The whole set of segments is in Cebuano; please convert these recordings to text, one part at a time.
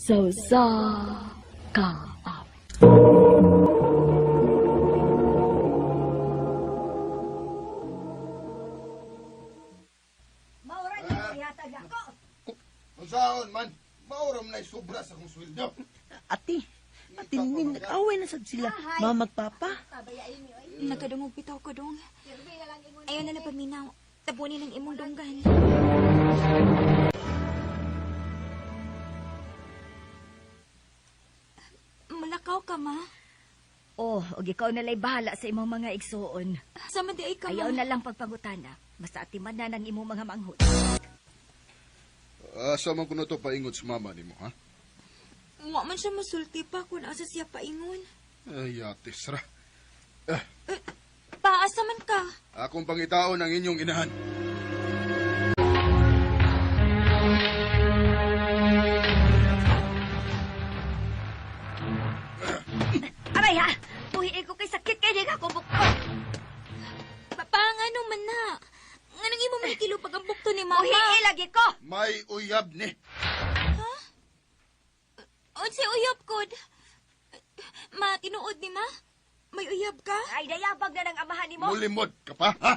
Sa usa ka awit. Maura na ihatag ako. Unsaon man, maoram na'y sobra sa akong sweldo. Ate, ate nin, nag-away na sad sila. Mama at papa. Nagkadungog bitaw ko dong. Ayaw na lang paminaw. Tabunin ang imong dunggan. Malakaw ka, ma. Oh, og ikaw na lay bahala sa imong mga igsuon. Sama di ay ka, ma. Ayaw na lang pagpangutana. Basta atiman na ng imong mga manghod. Asa man kuno to paingot sa mama nimo, ha? Wa man siya masulti pa kung asa siya paingon. Ay, atis ra. Pa, asa man ka? Akong pangitaon ang inyong inahan. Aray ha! Buhi ko kay sakit kay di ka kubukto. Pa, ngano man na? Nganong imo man ikilupag ang bukto ni mama? Buhi lagi ko. May uyab ni. Unsay uyab kod? Ma, tinuod ni ma? May uyab ka? Ay dayabag na ng amahan nimo. Mulimod ka pa, ha?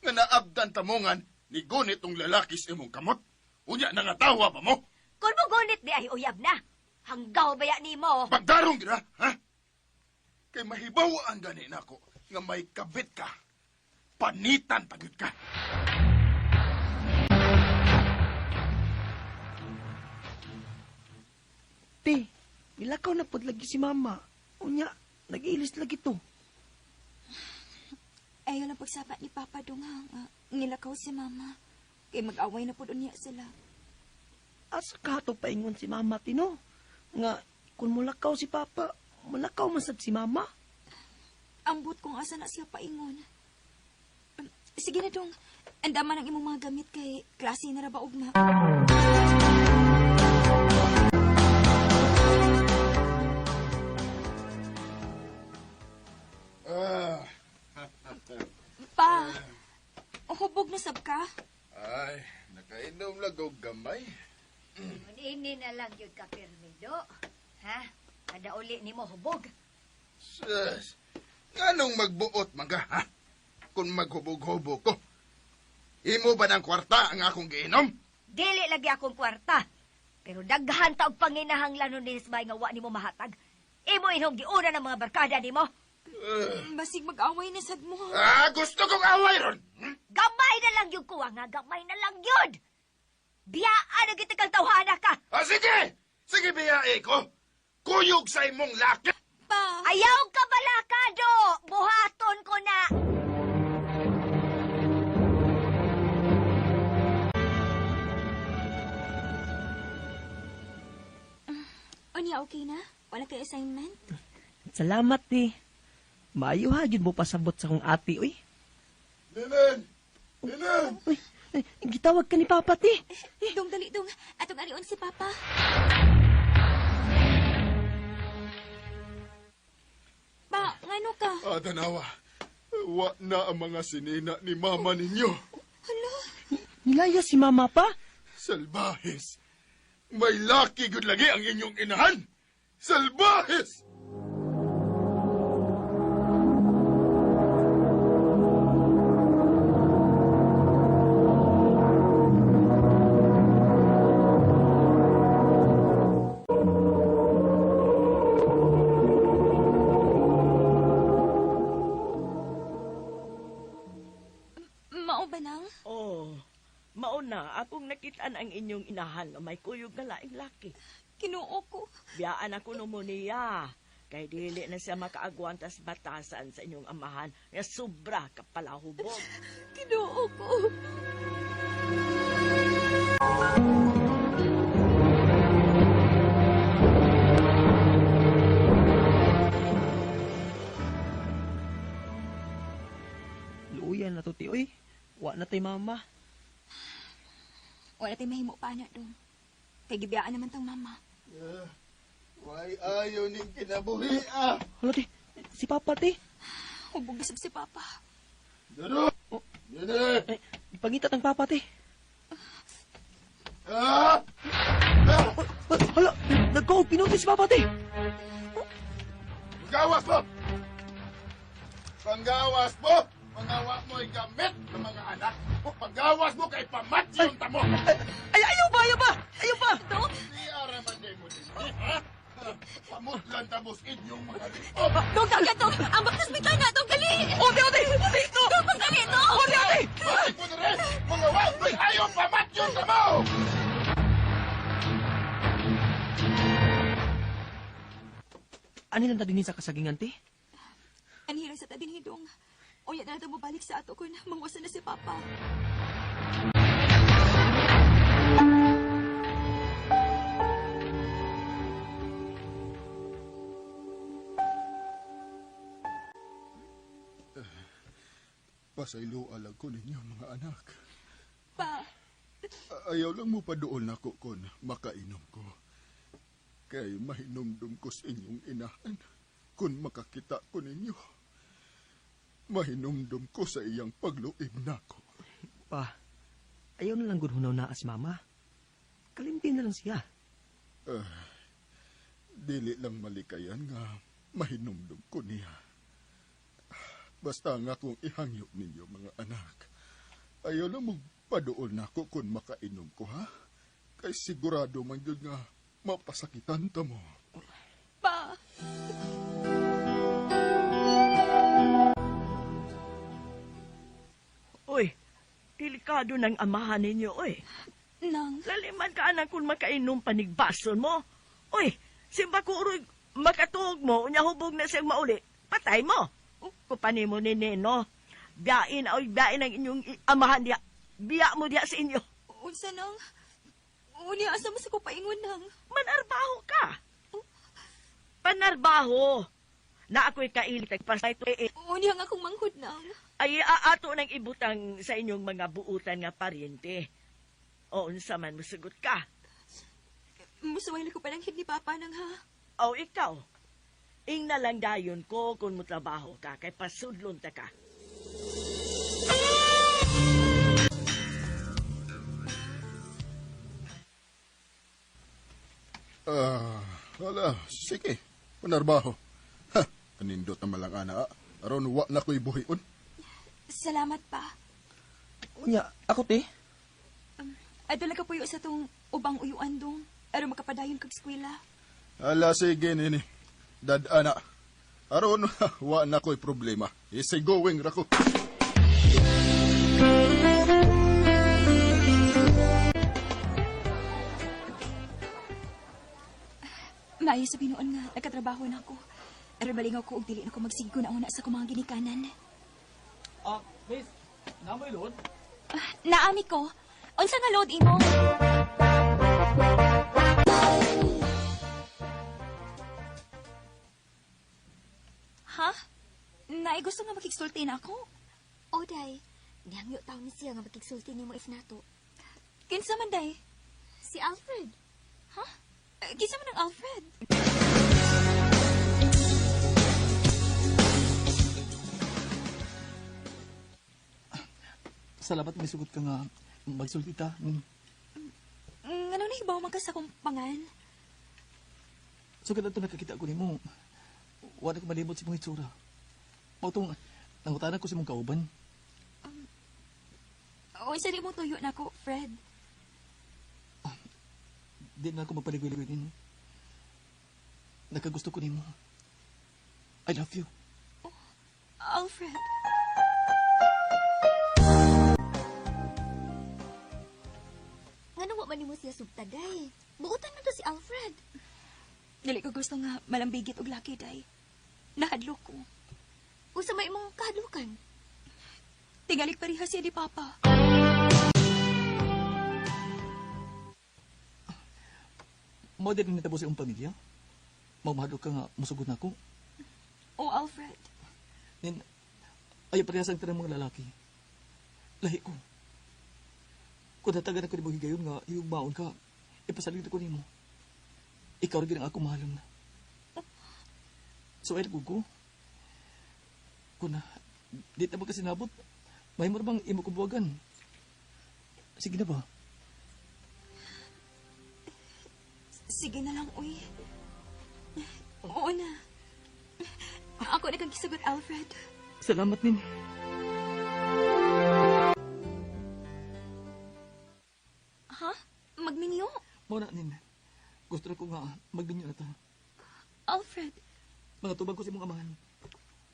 Nga naabdan tamongan ni gunit tong lalaki sa imong kamot. Unya nangatawa pa mo. Kung mo gunit di ay uyab na. Hanggaw baya nimo. Pagdarong gira, ha? Kay mahibawaan gani nako nga may kabit ka. Panitan pagyud ka. Te, nilakaw na pod lagi si mama. Unya, nag-ilis lagi to. Ayaw lang pagsapa ni Papa dong ha. Nga, ngilakaw si Mama. Kay mag-away na po niya sila. Asa ka to paingon si mama, tino? Nga, kung mulakaw si papa, mulakaw man sad si mama. Ambot kung asa na siya paingon. Sige na dong. Andaman ang imong mga gamit kay klase na ra ba ugma. Ah, Pa, hubog na sab ka? ay, nakainom lang og gamay. Ini na lang yun ka pirmido. Ha? Kada uli nimo hubog. Sus, nganong magbuot man ka, ha? Kung maghubog-hubog ko. Imo ba ng kwarta ang akong giinom? Dili lagi akong kwarta. Pero daghan ta og panginahanglan ni Ismay nga wa nimo mahatag. Imo inong giuna ng mga barkada nimo. Basig mag-away na sad mo. Ah, gusto kong away ron. Hmm? Gamay na lang yun kuwa nga, gamay na lang yun. Biyaan na kita kang tawhana ka. Ah, sige! Sige, biyae ko. Kuyog sa imong laki. Pa, Ayaw ka balakado! Buhaton ko na! unya okay na? Wala kay assignment? Salamat, te. Maayo ha, yun mo pasabot sa kong ate, uy. Linen! Linen! Uy, ay, gitawag ka ni papa, te. Dong dali dong. Atong arion si Papa. Pa, ngano ka? Ah, tanawa. Wa na ang mga sinina ni mama ninyo. Hala, Nilaya si mama pa? Salbahes. May laki gud lagi ang inyong inahan. Salbahes! mao ba nang? Oh, mauna akong nakitaan ang inyong inahan nga may kuyog nga laing laki. Kinuo ko. Biyaan ako no mo niya. Kay dili na siya makaagwantas batasan sa inyong amahan nga sobra kapalahubog. Kinuo ko. Luuyan na to, te, uy. Wa na tay mama. Wala tay mahimo pa na dong. Kay gibiyaan naman tang mama. Why ayaw ning kinabuhi, ah? Hala, te. Si papa, te. Hubog na sab si Papa. Dado! Nene! Ay, pangita tang papa, te. Ah! Uy, hala. Nagko, pinuti si Papa, te. Panggawas mo! Panggawas mo! Pangawa mo'y gamit ng mga anak. Panggawas mo kay pamatyon ta mo! Ay, ayaw ba, ayaw ba! Ayaw ba! Di araman di mo din, ha? Pamutlan tabos inyong mga liop! Dong, dagan, dong! Ang baktas bitay na, dong, dali! Ote, ote! Ote, ito! Dong, pagdali, dong! Ote, ote! Balik mo na rin! Mga wa mo'y ayaw pamatyon ta mo! Ano lang ta din sa kasagingan, te? Anhira sa ta dinhi, dong. Unya na lang mobalik sa ato kun mangwasa na si Papa. Pasaylo alag ko ninyo mga anak. Pa, Ayaw lang mo pa doon ako kon makainom ko. Kay mahinumdum ko sa inyong inahan kung makakita ko ninyo. Mahinumdum ko sa iyang pagluib nako. Pa, ayaw na lang gud hunaw na as mama. Kalimti na lang siya. Dili lang malikayan nga mahinumdum ko niya. Basta nga kung ihangyo ninyo mga anak. Ayaw lang magpadool nako kung makainom ko ha. Kay sigurado man gyud nga mapasakitan ta mo. pa. Uy, delikado ng amahan ninyo, uy. Nang, Laliman ka anak kung makainom panigbason mo. Uy, simba ko uroy makatuog mo, unya hubog na siyang mauli. Patay mo. Kupani mo ni Neno. Biyain, oy, biyain ang inyong amahan diya. Biya mo diya sa inyo. unsa nang? Unya asa mo sa ko paingon nang? Manarbaho ka. Panarbaho. Na ako'y kailit pasay to eh, Unya nga akong manghud nang. Ay aato ng ibutang sa inyong mga buutan nga paryente. O unsa man musugot ka. Musuway ko palanghid ni Papa nang ha. O ikaw. Ing na lang dayon ko kung mutrabaho ka kay pasudlon ta ka. Wala, sige. Panarbaho. Ha, anindot na malang ana. Aron wa na ko'y buhion. Salamat pa. Unya, ako, te. Adto lang ka puyo sa tong ubang uyuan dong. Aron makapadayon kag eskwela. Ala, sige, nini. Dad, ana. Aron, wa na ko'y problema. Easy going ra ko. Maayo sa binuon nga nagkatrabaho na ako. Aron malingaw ko og dili na ko magsigo na una sa akong mga ginikanan. Miss, namoy load? Naami ko. Unsa nga load imo? Ha? Naay gusto nga makigsulti na ako. Oday, nihangyo taon ni siya nga makigsulti nimo if nato. Kinsa man day? Si Alfred. Ha? Kinsa man ang Alfred? Salamat may sugot ka nga magsulti ta. Ngano na hibaw man ka sa akong pangan? So kada to nakakita ko nimo. Wala ko malimot sa imong itsura. Mao tong nangutana ko sa imong kauban. Unsa di mo tuyo nako, Fred? Di na ako magpaligoy-ligoy nimo. Nakagusto ko nimo. I love you. Alfred. Ngano wa man nimo siya sugtaday? Buutan man to si Alfred. Dili ko gusto nga malambigit og laki day. Nahadlok ko. Usa may imong kahadlukan. Tingalik pareha siya ni Papa. Mao din nitabo sa imong pamilya. Mao mahadlok ka nga musugod nako. Oh, Alfred. Nin ayaw parehas ang tanang mga lalaki. Lahi ko. Kung datagan ako ni mo higayon nga higugmaon ka, ipasalig ko nimo. Ikaw rin ang akong mahalon na. So ay ko. Kung na, di ta magkasinabot, may mo bang imo kubuwagan? Sige na ba? Sige na lang, uy. Oo na. Ako na kang kisagot, Alfred. Salamat, Nin. Ha? Magminyo? Mao na, Nin. Gusto na ko nga magbinyo na ta. Alfred, Mga tubag ko sa imong amahan.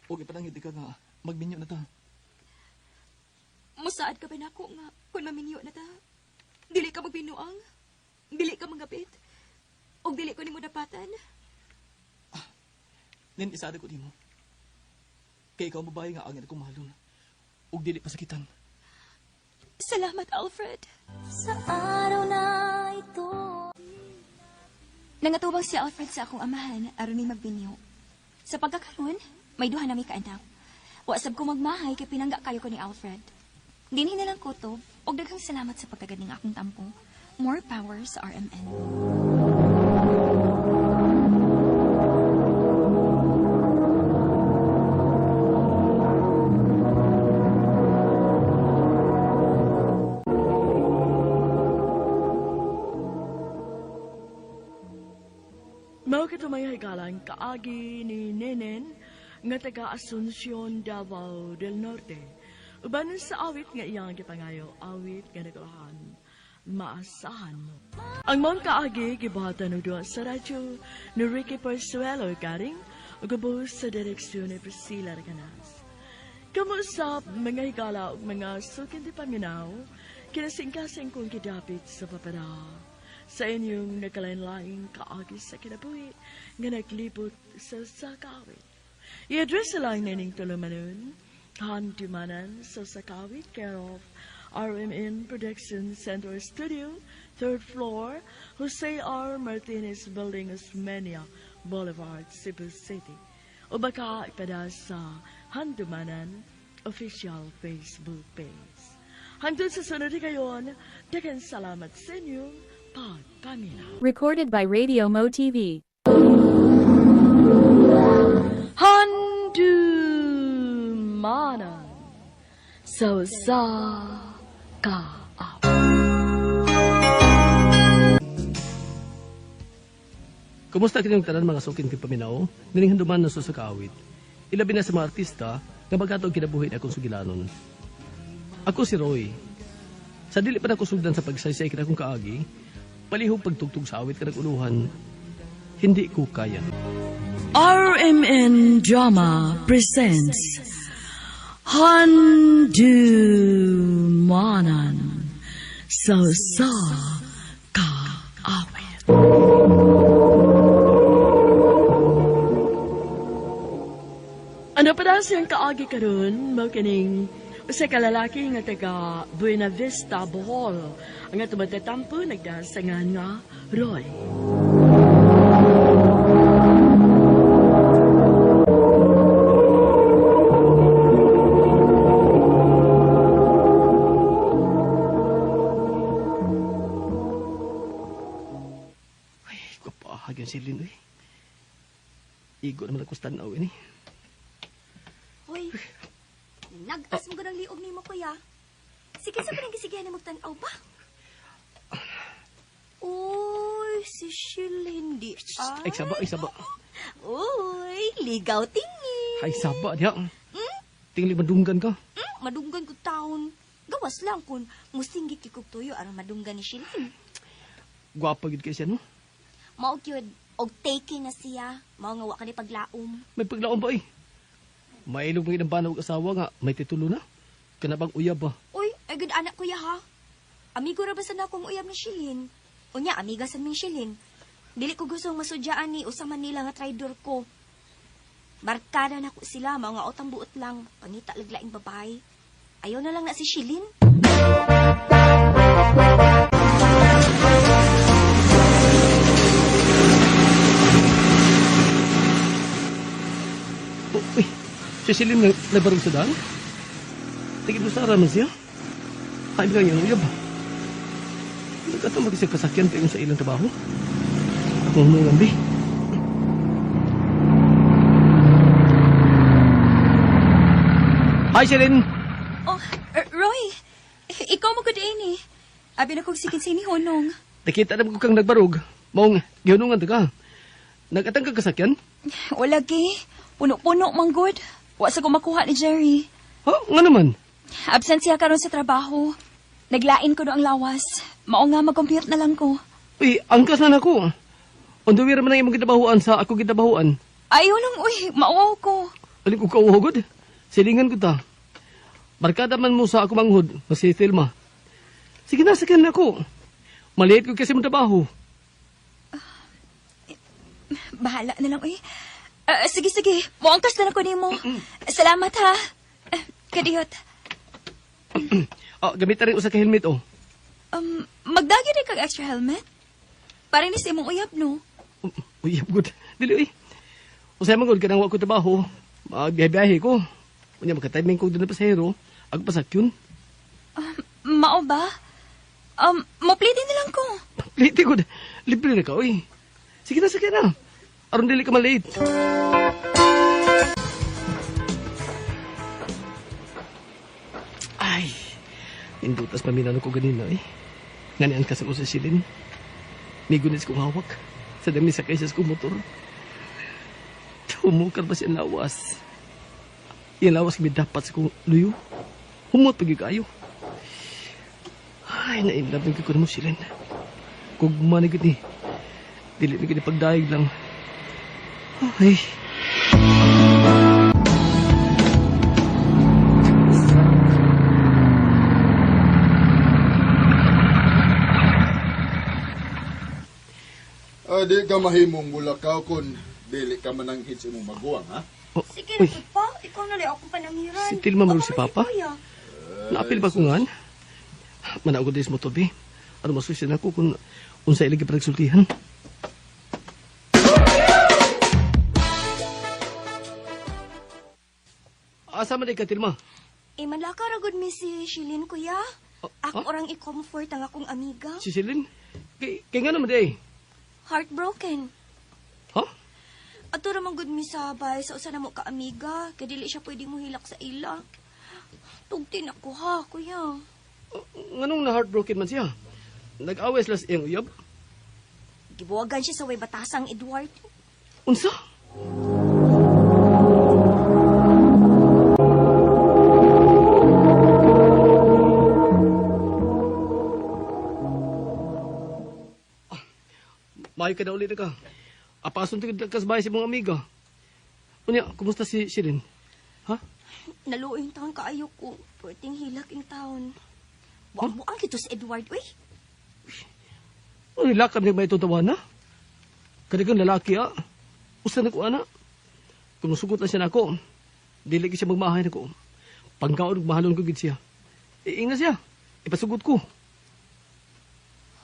Og ipanangit ka nga magbinyo na ta. musaad ka ba nako nga kung maminyo na ta? Dili ka magbinuang? Dili ka manggapit? Og dili ko nimo dapatan? Nin, isada ko nimo. Kay ikaw ang babae nga angin akong mahalon. Ug dili pasakitan. Salamat, Alfred. Sa araw na ito. Nangatubang si Alfred sa akong amahan aron mi magbinyo. Sa pagkakaroon, may duha nami kaanak. Wa sab ko magmahay kay pinangga kayo ko ni Alfred. Dinhi na lang kutob og daghang salamat sa pagtagad ning akong tampo. More power sa RMN. Mao kato mga higalan kaagi ni Nenen nga taga Asuncion, Davao del Norte. Uban sa awit nga iyang gipangayo, awit nga nagulahan, maasahan mo. Ang mong kaagi gibuhatan og duha sa radyo ni Ricky Porsuelo garing ug gabuhos sa direksyon ni Priscilla Reganas. Kamusap mga higala ug mga sukin di paminaw, kinasingkasing kong gidapit sa papada sa inyong nagkalain-laing kaagi sa kinabuhi nga naglibot sa sakawit. I-address lang nining tulumanon, Handumanan sa Sakawit, care of RMN Production Center Studio, third floor, Jose R. Martinez Building, Osmeña Boulevard, Cebu City. O baka ipada sa Handumanan official Facebook page. Hangtod sa sunod kayon, daghang salamat sa inyong pagpaminaw. Recorded by Radio Mo TV. Handumanan sa usa ka awit. Kumusta kinyong tanan mga sukin kay paminaw? Nining handuman na susakaawit. Ilabi na sa mga artista nga bagato ang kinabuhi na akong sugilanon. Ako si Roy. Sa dili pa na sugdan sa pagsaysay kina akong kaagi, palihog pagtugtog sa awit kanang uluhan, hindi ko kaya. RMN Drama presents Handumanan sa usa ka awit. Ano pa daw siyang kaagi karon mao kining usa ka lalaki nga taga Buena Vista, Bohol. Ang atong magtatampo nagdahal sa ngalan nga Roy. Ay, kapahag yung silin, eh. Igo naman ako sa tanaw, eh. Hoy, nag-as mo ganang liog nimo kuya. Sige sa kanang gisigihan ni magtan-aw ba? Uy, si Shilin di Ay, saba, ay, saba. Uy, ligaw tingin. Ay, saba, diya. Tingli madunggan ka. Madunggan ko taon. Gawas lang kung musinggit kay kog tuyo aron madunggan ni Shilin. Gwapa gid kay siya, no? Mao gyud og taking na siya. Mao nga wa ka ni paglaom. May paglaom ba, eh? Mailog mo ang bana og asawa nga, may titulo na. Kanabang uyab ba? Uy, ay good anak kuya ha. Amigo ra ba sa nakong uyab ni Shilin? Unya, amiga sa ming Shilin. Dili ko gustong masudyaan ni usa man nila nga traidor ko. Barkada na ko sila, mao nga utang buot lang. Pangita laglaing babae. Ayaw na lang na si Shilin. Oh, uy, si Silim na nagbarog sa daan? Tigil mo sa araman siya? Kain ka niyang uyab. Nagkatong mag-isang kasakyan pa yung sa ilang trabaho. Akong humungambi. Hi, Celine! Oh, Roy, ikaw mo gud eh. Abi na kog sikin sini honong. Nakita na ko kang nagbarog. Maong, gihunungan ta ka. Nagatang ka kasakyan? Wala gi. Puno-puno manggod. Wa sa ko makuha ni Jerry. Ha? Nga naman. Absent siya karon sa trabaho. Naglain ko no ang lawas. Mao nga mag-compute na lang ko. Uy, angkas na nako. On the way man ang imong gitabahuan sa ako gitabahuan. Ayaw lang, uy. Mauwaw ko. Alin ko kauhugod. Silingan ko ta. Barkada man mo sa ako manghod, si Thelma. Sige na, sakyan na ako. Maliit ko kasi mong trabaho. Bahala na lang, uy. Ah, sige, sige. Muangkas na lang ko nimo. Salamat, ha. Ah, kadiyot. Ah, gamit na rin usa ka helmet, oh. Magdagi rin kag extra helmet? Parang ni sa imong uyab, no? Uy, good. Dili, uy. Usay man gud kanang wa ko trabaho. Magbiyahe ko. Unya magka-timing ko doon na pasahero. Ako pasakyon. Mao ba? Mapliti na lang ko. Late ko. Libre na ka, uy. Sige na, sige na. Aron dili ka malate. Ay, indutas paminano ko ganina, eh. Nganian ka sa ko sa silin. May gunis kong hawak. Sa dami sa kaysas kong motor. Tumukar ba siya lawas? Iyang lawas kami dapat sa kong luyo. Humot pag kayo. Ay, nainlove ko na mo silin. Kugma ni gud ni. Dili ni gud ni pagdayeg lang. Ay. Ah, di ka mahimong mulakaw kun dili ka mananghid sa imong maguwang, ha? Oh, Sige, uy, na pa. Ikaw na lang akong pananghiran. Si Tilma Ako mo si man Papa? Kuya. Naapil ba ko ngan? Manaog ko mo tobi. Ano masusin ako kung unsa ilang gipagsultihan. Asa man di ka, Tilma? Eh, manlakaw ra gud mi si Shilin, kuya. Oh, Ako huh? orang i-comfort ang akong amiga. Si Celine? Kay nga naman di ay. Heartbroken. Ha? Ato ra man gud mi sa bay sa usa na mo ka amiga, kay dili siya pwede mohilak sa ila. Tugtin ako ha, kuya. Oh, nganong na heartbroken man siya? Nag-away sila sa iyang uyab? Gibuwagan siya sa way batasang Edward. Unsa? Ah, Maayo ka na ulit na ka. Apason tigod ka sa bahay sa mong amiga. Unya, kumusta si Shirin? Ha? Naluoy taon kaayo ko. Pwedeng hilak in taon. Buang-buang kito si Edward, uy. Ano lakam niya ba itong tawana? Kadagang lalaki, ah. Usa na ko, ana. Kung musugot lang siya nako, dili siya magmahay nako. Pangkaon, mahalon ko gid siya. Iinga siya. Ipasugot ko.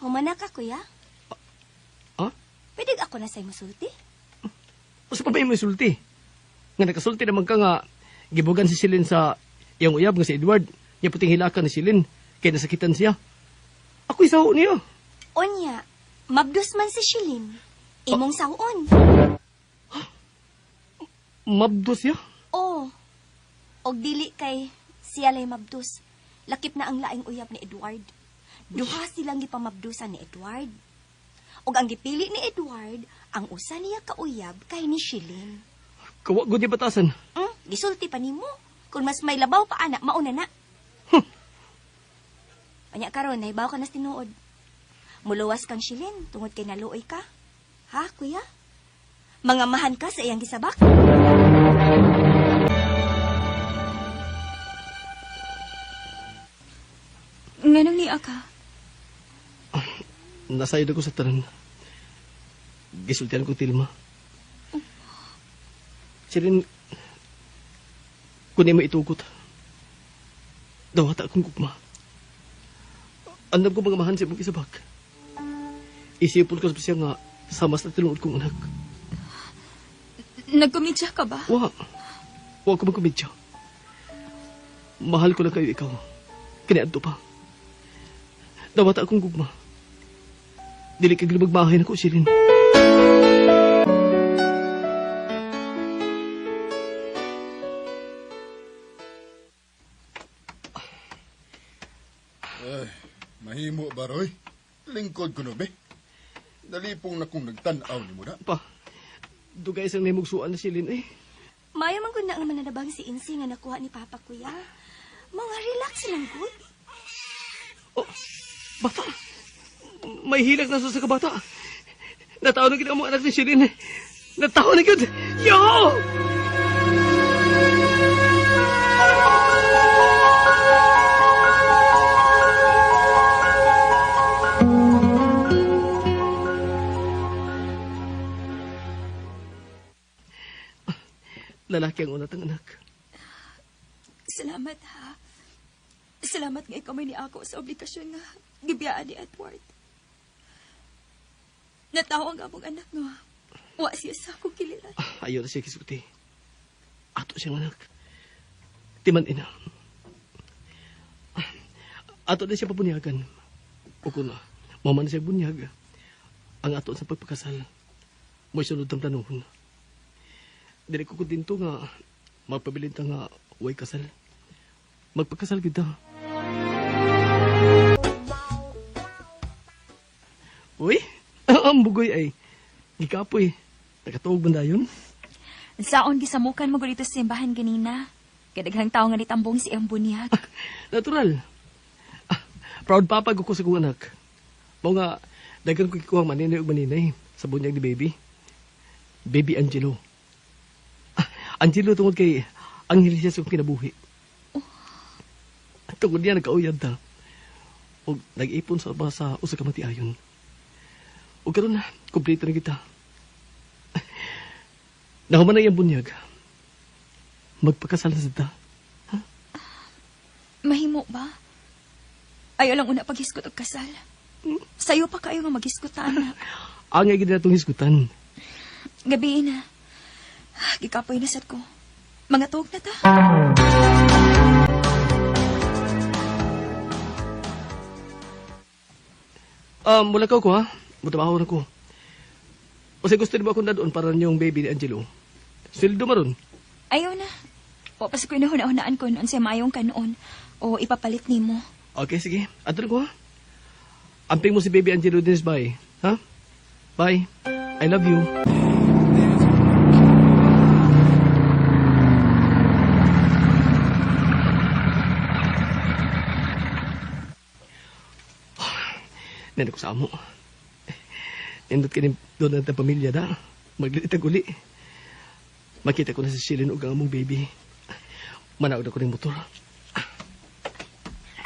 Humana ka, kuya. Ha? Pwede ako na sa'yo musulti? Usa pa ba yung may sulti? Nga nakasulti naman ka nga, gibugan si Celine sa iyang uyab nga si Edward. Niya puting hilakan ni Celine, kaya nasakitan siya. Ako'y saho niya. Onya, mabdos man si Shilin. Imong sawon. Mabdos siya. Oo. Og dili kay siya lay mabdos. Lakip na ang laing uyab ni Edward. Duha silang gipamabdusan ni Edward. Og ang gipili ni Edward, ang usa niya kauyab kay ni Shilin. Kawa gud niya batasan. Gisulti pa nimo. Kung mas may labaw pa ana, mauna na. Anya karon, nahibaw ka na sa tinuod. Muluwas kang Shilin tungod kay naluoy ka. Ha, kuya? Mangamahan ka sa iyang gisabak? Nganong niya ka? Nasayod ako sa tanan. Gisultian ko Tilma. Celine, kung mo itugot, dawata akong gugma. Andam ko mga mahan sa imong isabak. Isipon ko siya nga sama sa tinuod kong anak. Nagkomedya ka ba? Wa. Wa ko magkomedya. Mahal ko lang kayo ikaw. Kiniadto pa. Dawata akong gugma. Dili ka magmahay nako, Celine. Ay, mahimo ba, Roy? Lingkod ko no, be? Nalipong na kong nagtan-aw ni mo na. Pa, dugay sang namugsuan na silin eh. Maayo man gud na nga mananabang si Insi nga nakuha ni Papa, kuya. Mga relax lang gud. Oh, bata. May hilak na sa kabata. Nataon na gid ang mga anak ni Shilin. Nataon na gid. Yo! Lalaki ang unatang anak. Salamat ha. Salamat nga ikaw may niako sa obligasyon nga gibiyaan ni Edward. Natawo ang among anak nga wa siya sa akong kiliran. Ah, ayaw na siya kisuti. Ato siyang anak. Timan ina. Ah, ato na siya pabunyagan. O kung mama na siya bunyag, ang ato sa pagpakasal, may sunod ang planuhon. Dili ko kontento nga magpabilin ta nga way kasal. Magpakasal kita. Uy, ang bugoy ay gikapoy. Nakatuog man dayon. Saon gisamukan mo dito sa simbahan ganina. Kadaghang tao nga nitambong si iyang bunyag. Natural. Ah, proud papa ko sa kong anak. Mao nga, daghan ko kikuha maninay ug maninay sa bunyag ni baby. Baby Angelo. Ah, Angelo tungod kay anghel siya sa akong kinabuhi. Tungod niya nagkauyab ta. Og nag-ipon sa ba sa usa ka matiayon. Og karon na, kompleto na kita. Nahuman na iyang bunyag. Magpakasal na sa ta. Mahimo ba? Ayaw lang una paghisgot og kasal. Sayo pa kayo nga maghisgot anak. Angay gid na itong hisgutan. Gabi na. Gikapoy na sad ko. Mga tuog na ta. Mula ko ha. Mutrabaho na ko. O sa gusto niyo ba akong dadoon para niyong baby ni Angelo? Sweldo maron. Ayaw na. Wa pa sa ko inahuna-hunaan ko noon sa mayong kanoon o ipapalit nimo. Okay, sige. Adto ko ha. Amping mo si baby Angelo Dennis, bye. Ha? Bye. I love you. Nandun ko sa amo. Nindot ka ni doon ang pamilya da. Maglilitag uli. Makita ko na si Shilin ug ang among baby. Manaog na ko ng motor.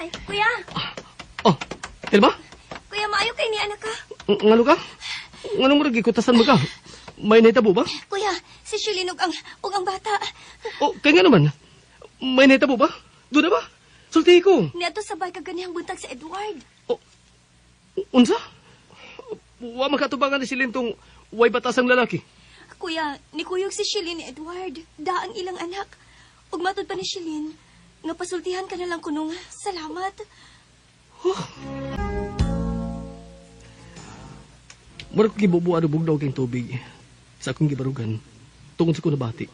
Ay, kuya. Oh, Telma? Kuya, maayo kay ni anak ka. Ngano ka? Ngano mo nagikutasan mo ka? May nahitabo ba? Kuya, si Shilin ug ang bata. Oh, kaya nga naman. May nahitabo ba? Doon na ba? Sulti ko. Niadto sa bay kaganihang buntag sa Edward. Oh, unsa? Wa makatubangan ni Shilin tong way batasang lalaki. Kuya, nikuyog si Shilin ni Edward. Daang ilang anak. Ug matud pa ni Shilin, nga pasultihan ka na lang kunong salamat. Huh. Mura ko gibubuan og bugnaw kang tubig sa akong gibarugan tungod sa akong nabati.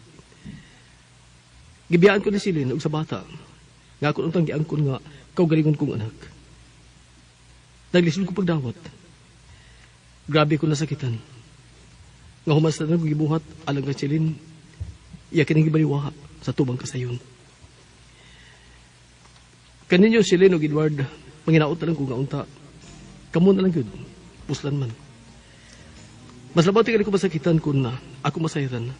Gibiyaan ko ni Shilin og sa bata nga ako untang giangkon nga kaugalingon kong anak. Naglisod ko pagdawat. Grabe ko nasakitan. Nga humas na kong gibuhat alang kay Shilin, iya kining gibaliwa sa tubang kasayon. Kaninyo Shilin og Edward, manginaot na lang ko nga unta. Kamo na lang yun, puslan man. Mas labaw tingali ko masakitan kung na ako masayran.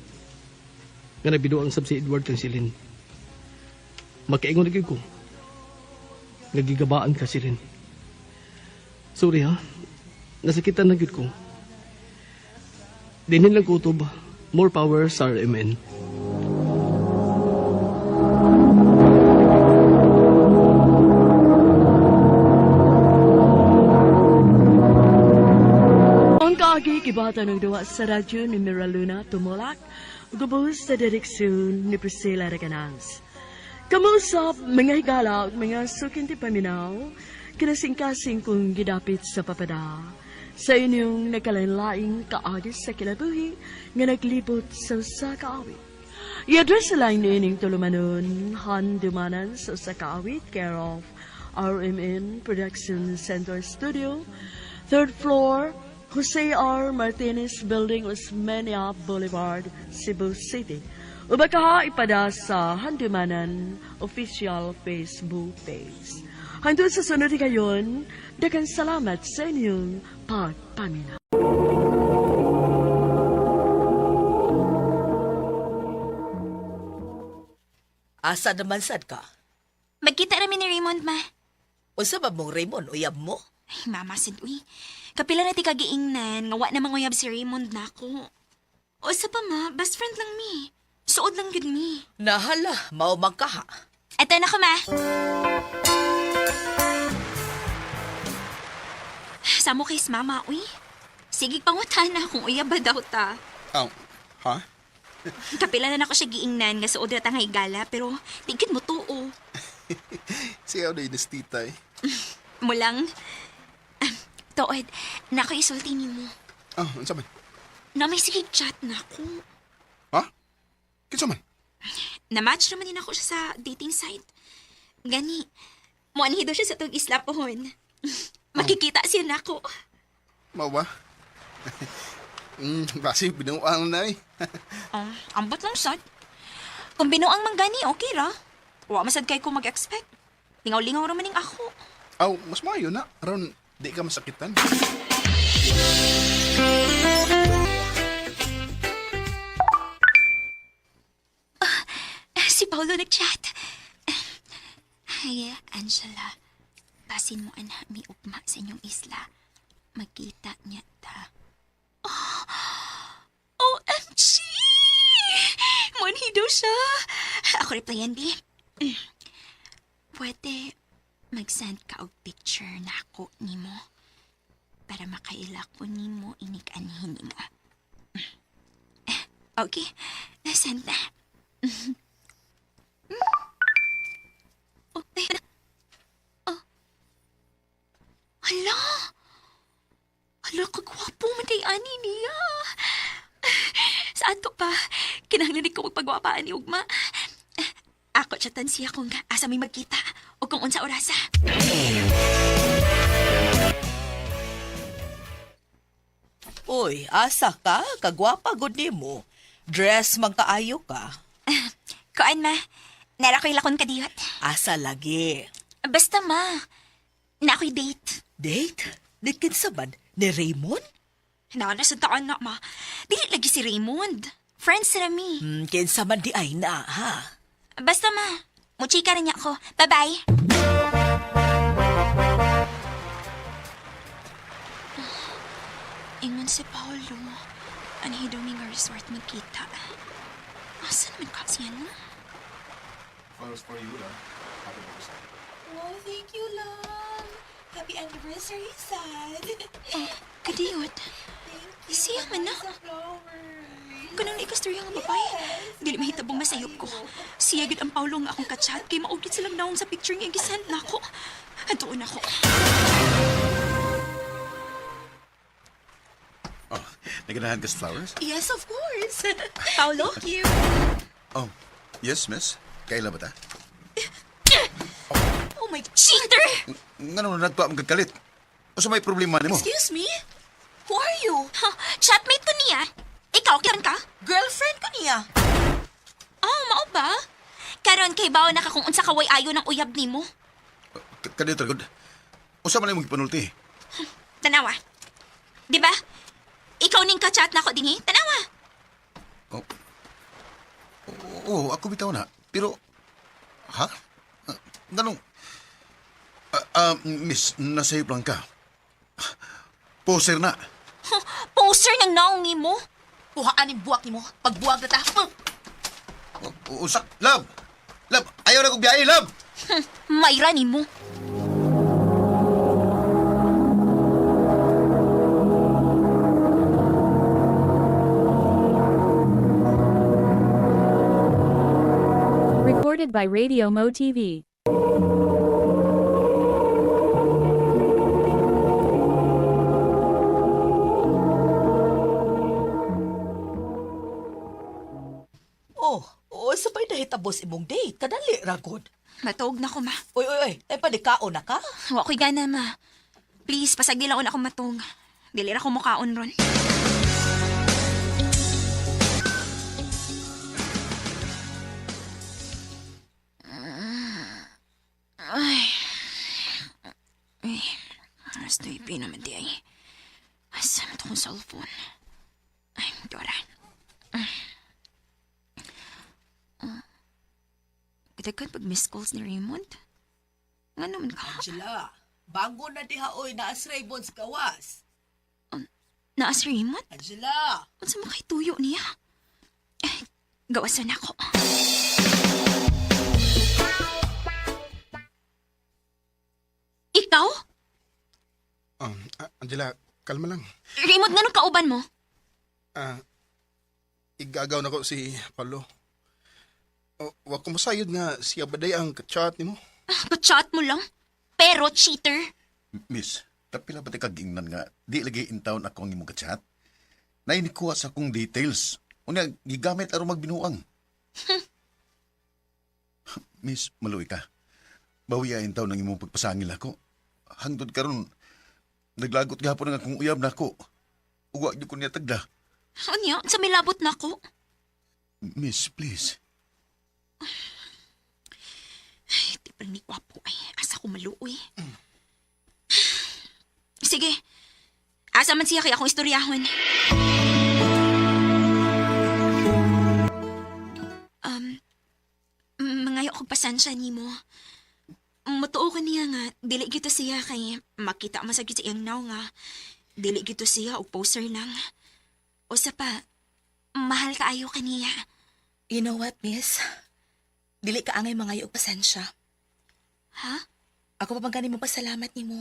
Nga nagbido ang sab si Edward kang Shilin. Makaingon na gyud ko. Nagigabaan ka, Shilin. Sorry ha, nasakitan na gyud ko. Dinin lang kutob, more power sa RMN. Ang kaagi kibata ng duwa sa radyo ni Mira Luna Tumulak, gubos sa direksyon ni Priscilla Reganans. Kamusap, mga higala ug mga sukinti paminaw, kinasingkasing kong gidapit sa papada. Sa inyong nagkalain-laing kaagi sa kinabuhi nga naglibot sa usa ka awit. I-address sa line niining tulumanon, Handumanan sa usa ka awit, care of RMN Production Center Studio, 3rd floor, Jose R. Martinez Building, Osmeña Boulevard, Cebu City. O baka ipada sa Handumanan official Facebook page. Hangtod sa sunod higayon, daghang salamat sa inyong pagpaminaw. Asa naman sad ka? Magkita rami ni Raymond, ma. Unsa ba mong Raymond uyab mo? Ay, mama, sad, uy. Kapila na ti kagiingnan, nga wa na manguyab si Raymond na ako. O sa pa, ma, best friend lang mi. Suod lang yun mi. Nahala, mao man ka ha. Eto na ko, ma. Samo kay mama, uy. Sige, pangutana kung uyab ba daw ta. Oh, ha? Kapila na nako siya giingnan nga suod ra ta nga higala, pero di gid mo tuo. Siya na inis tita eh. Mulang. Ah, Tuod, nako isulti nimo. Ah, unsa man? Na may sige chat na ako. Ha? Kinsa man? Na-match naman din ako siya sa dating site. Gani, muanhi daw siya sa tong isla pohon. Makikita siya nako. Mao ba? Basi binuang na eh. Ah, ambot lang sad. Kung binuang man gani, okay ra. Wa masad kay ko mag-expect. Lingaw-lingaw ra man ning ako. Aw, mas maayo na. Aron, di ka masakitan. Ah, si Paolo nag-chat. Hi, Angela. Basin mo ana mi ugma sa inyong isla. Magkita niya ta. Oh, OMG! Monhi daw siya. Ako replyan, di. Pwede mag-send ka og picture na ako nimo para makaila ko nimo inig-anhin nimo. Okay, send na. Okay. Oh. Hala! Hala, kagwapo man kay ani niya. Sa ato pa, kinahanglan ko magpagwapaan ni Ugma. Ako chatan siya kung asa may magkita o kung unsa orasa. Uy, asa ka? Kagwapa gud nimo. Dress man kaayo ka. Kuan ma, nara ko'y lakon kadiyot. Asa lagi. Basta ma, na ako'y date. Date? Date kinsa man? Ni Raymond? Na, nasa taan na ma. Dili lagi si Raymond. Friends na mi. Kinsa man di ay na, ha? Basta ma, muchika rin niya ako. Bye-bye. Ingon si Paolo, anhi daw mi nga resort magkita. Asa naman ka siya no? Flowers for you, love. Happy birthday. Oh, thank you, love. Happy anniversary, Sad. Oh, kadiyot. Thank you. Siya man na. Sa flowers. Kanang ikastorya nga babae. Dili mahitabong masayop ko. Siya gid ang Paolo nga akong kachat kay maugit silang naong sa picture nga gisend nako. Antuon ako. Oh, naganahan ka sa flowers? Yes, of course. Paolo? Thank you. Oh, yes, miss. Kaila ba ta? Oh my cheater! Nga naman nagtuwa mong kagkalit. O sa may problema nimo? Excuse me? Who are you? Huh, chatmate ko niya. Ikaw, kiran ka? Girlfriend ko niya. Oh, mao ba? Karon kay bawo na ka kung unsa kaway ayo ng uyab nimo. Kadiyot, good. O sa man imong gipanulti? Tanawa. Di ba? Ikaw ning ka-chat na ako dinhi. Tanawa. Oh. Oo, ako bitaw na. Pero, ha? Ah, Ganong, miss, nasayop lang ka. Poser na. Huh, poster ng naong nimo. Kuhaan yung buwak nimo. Pagbuwag na ta. Usak, love! Love, ayaw na kong biyahe, love! Mayra nimo. Recorded by Radio Mo TV. Oh, oh, sabay nahitabos imong date. Kadali ra gud. Matuog na ko ma. Uy, uy, uy, ay panikaon na ka? Wa ko'y gana ma. Please, pasagdi lang ako matong. Dili ra ko mukaon ron. Ay. Ay. Alas 9 naman di ay. Asa man to kong cellphone? Ay, Dora. Kadagan pag missed calls ni Raymond. Nga naman ka? Angela, bango na diha oy naa si Raymond sa gawas. Naa si Raymond? Angela! Unsa man kay tuyo niya? Eh, gawasan ako. Ikaw? Angela, kalma lang. Raymond, nganong kauban mo? Ah, igagaw na ko si Paolo. O, wa ko masayod nga siya baday ang kachat nimo. Kachat mo lang. Pero cheater. Miss, tapila ba ti kag ingnan nga di lagi in town ako ang imong kachat? Nainikuha sa akong details. Unya, gigamit aron magbinuang. Miss, maluwi ka. Bawiya in town ang imong pagpasangil ako. Hangtod karon naglagot gihapon ang akong uyab nako. Uwa gyud ko niya tagda. Unya, sa may labot na ko. Miss, please. Ay, di pa ni gwapo ay. Asa ko maluoy. Sige. Asa man siya kay akong istoryahon. Um, mangayo kog pasensya nimo. Mutuo ko niya nga, dili gito siya kay makita man sa gyud sa iyang naw nga dili gito siya og poser lang. Usa pa, mahal kaayo kaniya. You know what, miss? Dili ka angay mga og pasensya. Ha? Ako pa bang mo pasalamat nimo?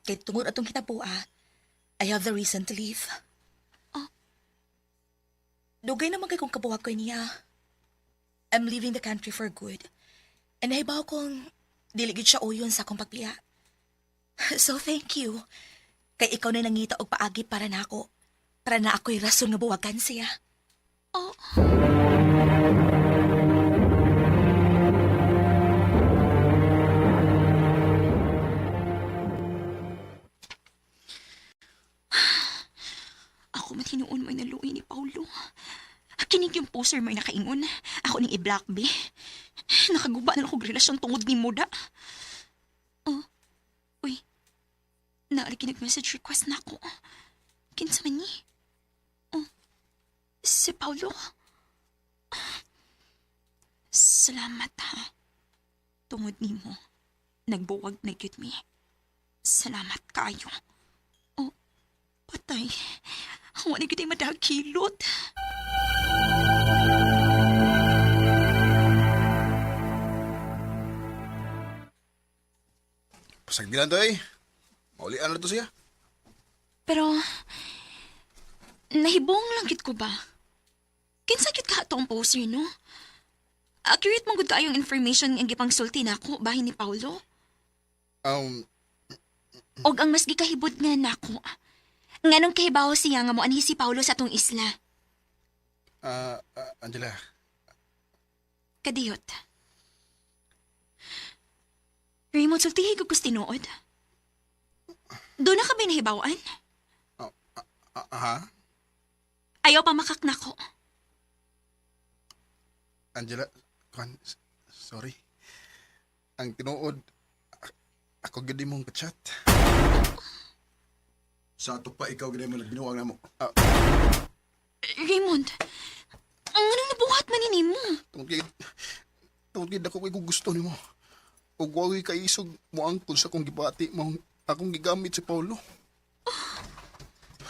Kay tungod atong hitaboa, I have the reason to leave. Oh. Dugay naman kay kong kabuwag ko niya. I'm leaving the country for good. And nahibaw kong dili gyud siya uyon sa akong pagbiya. So thank you. Kay ikaw na nangita og paagi para nako. Para na ako'y rason nga buwagan siya. Oh. Ako man hinuon mo'y naluoy ni Paulo. Kinig yung poster mo'y nakaingon. Ako ning i-block, be. Nakaguba na lang akong relasyon tungod ni Muda. Oh, uy. Naarigi nag-message request na ako. Kinsa man ni? Oh, si Paulo. Salamat ha. Tungod nimo, nagbuwag na gyud mi. Salamat kayo. Oh, patay. Wala gyud ay madagkilot. Pasagdilan to eh. Maulian na to siya. Pero, nahibong lang gid ko ba? Kinsa gyud ka atong poster, no? Accurate man gud kaayong information ang gipangsulti nako bahin ni Paulo. Og ang mas gikahibot nga nako. Nganong kahibaw siya nga moanhi si Paulo sa atong isla. Angela, Kadiyot. Raymond, sultihi ko kus tinuod. Doon na ka ba nahibawan? Ha? Ayaw pa makaknako. Angela, kuan, sorry. Ang tinuod, ako gyud imong kachat. Sa ato pa ikaw gid mo nagbinuang namo. Raymond, ang anong nabuhat man ni mo? Tungod kay dako kay gusto nimo. Ug wa ko'y kaisog moangkon sa akong gibati mo akong gigamit si Paulo.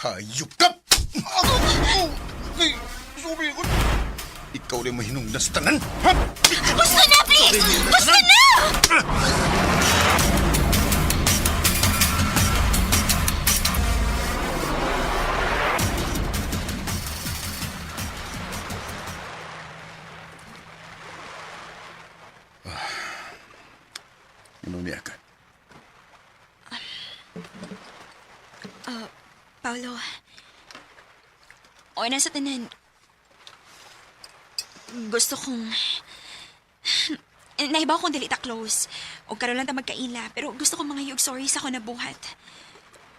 Hayop ka! Oh, ay, sorry ko. Ikaw rin mahinungdan sa tanan. Ha? Gusto na, please! Gusto na! Ano niya ka? Paolo, okay na sa tanan. Gusto kong... Nahibaw kong dili ta close. O karon lang ta magkaila, pero gusto kong mga sorry sa ako nabuhat.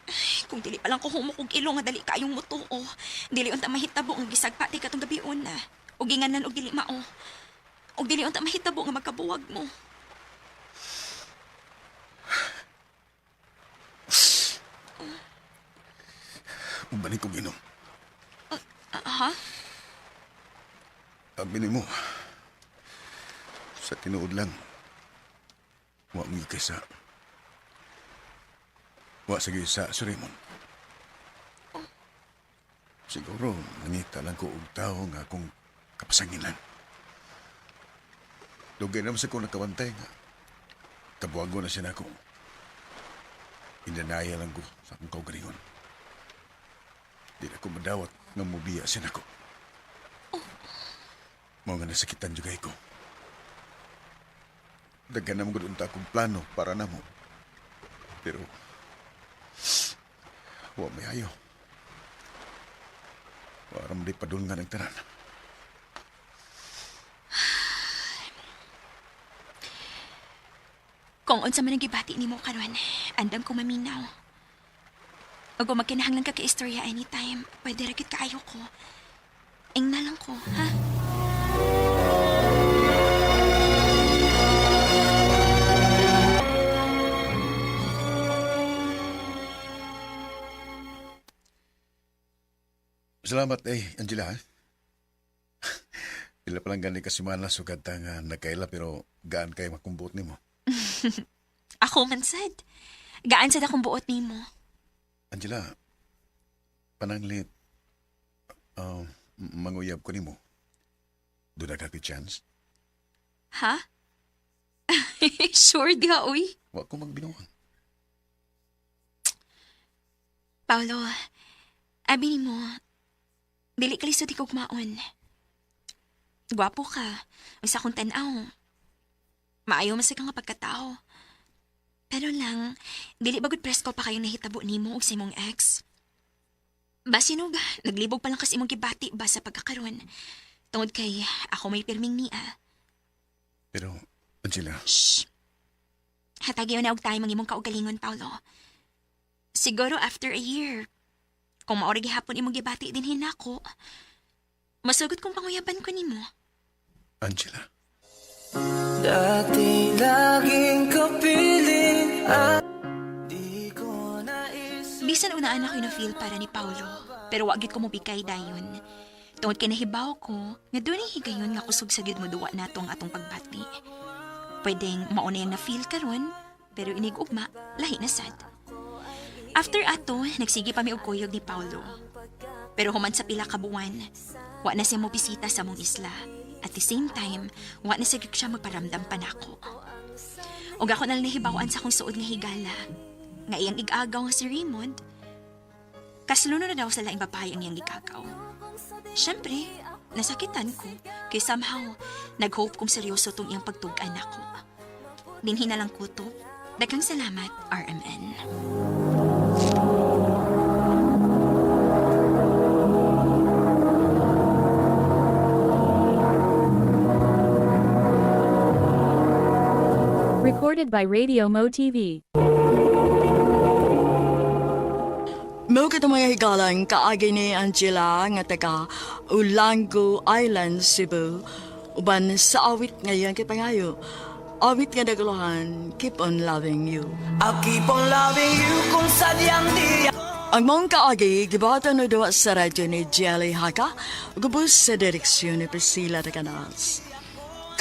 Ay, Kung dili pa lang ko humok og ilo nga dali kayong mutuo, dili unta mahitabo ang gisagpa ti katong gabion na. Og ginganan og dili mao. Og dili unta mahitabo nga magkabuwag mo. Ubanin kong inom. Ah, ha? Abi mo. Sa tinuod lang. Wa mo kaysa. Wa sige sa si Raymond. Siguro, nangita lang ko og tao nga akong kapasangilan. Dugay naman sa kong nakawantay nga. Kabuwago na siya nako. Inanaya lang ko sa akong kaugalingon. Di na ko madawat nga mubiya siya nako. Mao nga nasakitan jugay ko. Daghan naman gud unta akong plano para namo. Pero wa may ayo. Wa ra man di padulngan ang tanan. Kung unsa man ang gibati nimo karon, andam ko maminaw. Ug kung magkinahanglan ka ka istorya anytime, pwede ra gid kaayo ko. Ingna lang ko, ha? Salamat eh, Angela. Ha? Pila pa lang gani ka semana sugad ta nga nagkaila pero gaan kay makumbuot nimo. Ako man sad. Gaan sad akong buot nimo. Angela, pananglit manguyab ko nimo. Doon na ka chance? Ha? Sure diha, uy. Wa ko magbinuang. Paolo, abi nimo, dili ka lisod higugmaon. Gwapo ka. Ug sa akong tan-aw, maayo man sa ka nga pagkatao. Pero lang, dili ba gud presko pa kayo nahitabo nimo og sa imong ex? Basinog, naglibog pa lang kasi imong gibati ba sa pagkakaron. Tungod kay ako may pirming niya. Pero, Angela, Shh! Hatagi na og time ang imong kaugalingon, Paolo. Siguro after a year, kung maori gihapon imong gibati din hinako, masugot kong panguyaban ko nimo. Angela. Dati laging kapiling at di ko nais. Bisan unaan ako na feel para ni Paolo, pero wa gid ko mobigay dayon. Tungod kay nahibaw ko, nga dunay higayon nga kusog sa gid mo duwa nato ang atong pagbati. Pwedeng mauna yang na-feel karon, pero inig ugma, lahi na sad. After ato, nagsige pa mi og kuyog ni Paolo. Pero human sa pila ka buwan, wa na siya mo bisita sa among isla. At the same time, wa na siya siya magparamdam pa nako. Ug ako na lang nahibaw-an sa akong suod nga higala, nga iyang igagaw nga si Raymond, kasluno na daw sa laing babae ang iyang igagaw. Siyempre, nasakitan ko, kay somehow, nag-hope kong seryoso tong iyang pagtug-an nako. Dinhi na lang ko to. Daghang salamat, RMN. Recorded by Radio Mo TV. Mao katong mga higalang kaagi ni Angela nga taga Olango Island, Cebu, uban sa awit ngayon kay pangayo. Awit nga naguluhan, Keep on Loving You. I'll keep on loving you kung sadyang di. Ang mong kaagi, gibatan no duwa sa radyo ni Jelly Haka, gubos sa direksyon ni Priscilla de Canals.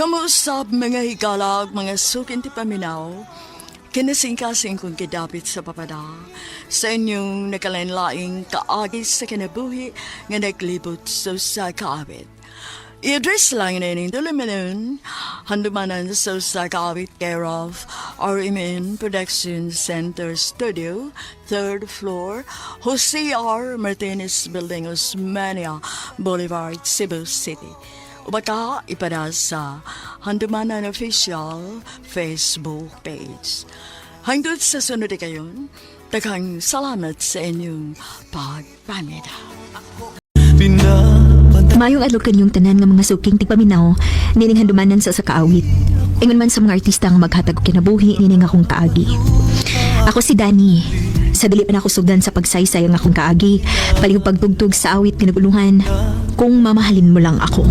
Kamuusap mga higala ug mga sukin ti paminaw, kinasingkasing kong kidapit sa papada, sa inyong nakalain-laing kaagi sa kinabuhi nga naglibot sa usa kaawit. I-address lang na ining tulumanon, handumanan sa usa kaawit care of RMN Production Center Studio, 3rd floor, Jose R. Martinez Building, Osmeña Boulevard, Cebu City. O baka ipada sa Handumanan Official Facebook page. Hangtod sa sunod kayon, daghang salamat sa inyong pagpaminaw. Mayong adlaw kanyong tanan nga mga suking tigpaminaw, nining handumanan sa kaawit. Ingon man sa mga artista nga maghatag og kinabuhi nining akong kaagi. Ako si Dani. Sa dili pa na ako sugdan sa pagsaysay ang akong kaagi. Palihog pagtugtog sa awit kinaguluhan. Kung mamahalin mo lang ako.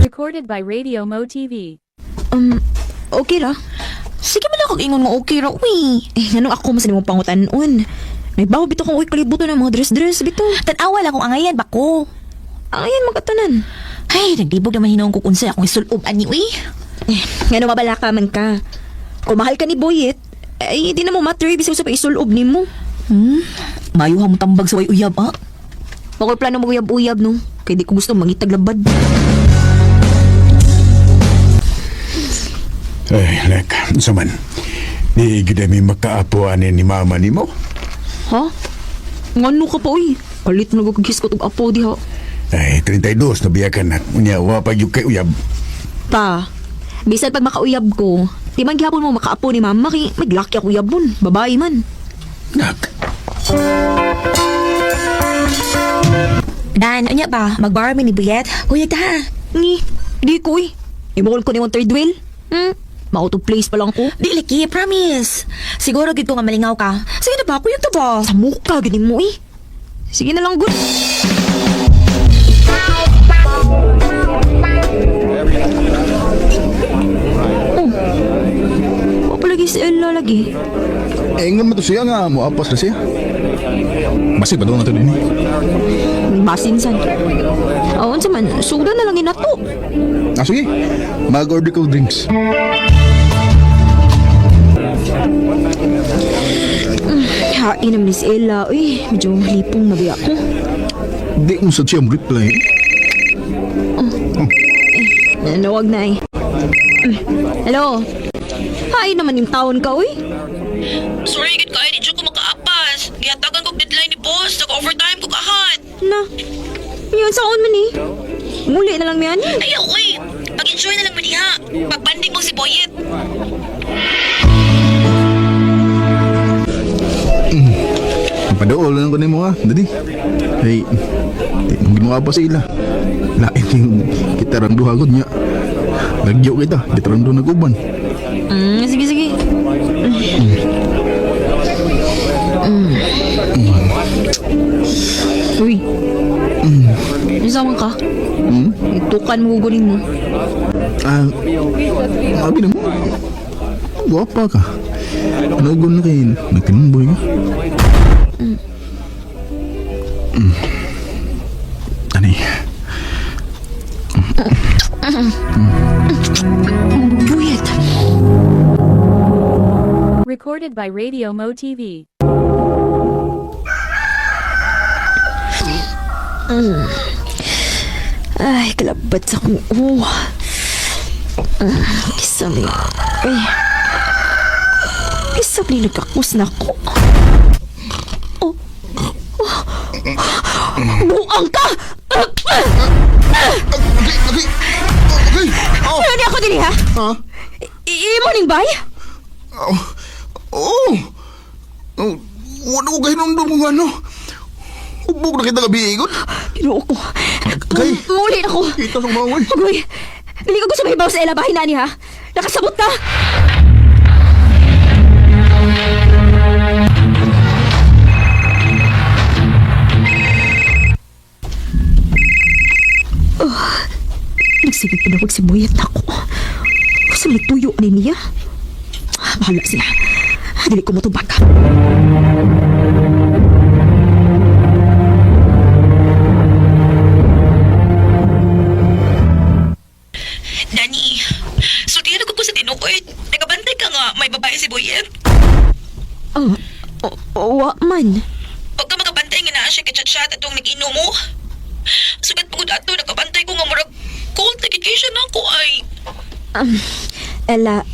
Recorded by Radio Mo TV. Okay ra. Sige man ako ingon nga okay ra, uy. Eh, nganong ako mas nimong pangutanon. Nagbaho bito kong uy kalibutan ng mga dress-dress bito. Tan-awa lang kung angayan ba ko. Angayan magkatanan. Ay, naglibog naman hinuong ko kung unsay akong isulob ani, uy. Eh, ngano mabala ka man ka. Kung mahal ka ni Boyet, ay di na mo matter bisag sa paisulob nimo. Mayo ha mo tambag sa way uyab, ah. Wako'y plano maguyab-uyab no. Kay di ko gusto mangitag labad. Ay, anak, unsa man. Di gid mi makaapo ani ni mama nimo. Ha? Ngano ka pa uy? Kalit na gugis ko tug apo diha. Ay, 32 na biya ka na. Unya, wa pa gyud kay uyab. Pa, bisan pag makauyab ko, di man gihapon mo makaapo ni mama kay maglaki ako uyabon, babae man. Nak. Dan, unya ba? Mag-bar mi ni Buyet? Kuya ta ha. Ni, di ko uy. Imol ko ni third wheel. Ma-out of place pa lang ko. Di liki, promise. Siguro gid ko nga malingaw ka. Sige na ba, kuya ta ba? Sa mukha, ganin mo eh. Sige na lang, good. Oh. Wa pa lagi si Ella lagi. Eh, ingon mo to siya nga, muapas na siya. Basi pa doon na to din eh. Basin san. Oh, unsa man, sugdan na lang inato. Ah, sige. Mag-order ko drinks. Hain naman ni si Ella. Uy, medyo lipong nabiya ko. Di mo sa siya mo reply. Nawag na eh. Hello? Hain naman yung taon ka, uy. Sorry, gid kayo, di ko makaapas. Gihatagan kog deadline ni boss. Nag-overtime ko kahat. Na, yun saon man eh. Muli na lang miyan. Ayaw, uy. Pag-enjoy na lang mo diha. Pagbanding mo si Boyet. Padool lang ko nimo ha, dadi. Hey, di mo ginawa pa sa ila. Lain yung kita rang duha gud nya. Nagyo kita, kita rang duha naguban. Sige, sige. Uy. Isa man ka? Itukan mo gugunin mo. Ah, abi na mo. Guwapa ka. Nagun na kay nagtinumboy ka. Ani? Buyet. Recorded by Radio Mo TV. Ay, kalabat sa akong uwa. Kisa ni... Ay. Kisa ni nagkakus na ko. Oh. Oh. Buang ka! Okay, okay. Okay. Oh. Ano niya ako dili, ha? Ha? Imo ning bay? Oh. Oh. Oh. Wala ko kahinumdum kung ano. Hubog na kita gabi, igot. Ginoo ko. Kay. Muli na ko. Kita sa mga oy. Agoy. Dili ko gusto mahibaw sa ela bahin na ni ha. Nakasabot ta. Oh, nagsige pinawag si Boyet na ako. Gusto may tuyo ni niya. Bahala siya. Dili ko motubag. Dani, sultihan ko sa tinukoy. Nagabantay ka nga, may babae si Boyet. Oh, oh, wa man. Huwag ka magabantay nga naa siya kachat-chat atong nag-inom mo. Sugat pagod ato, nakabantay ko nga murag cold dedication ako ay. Ella,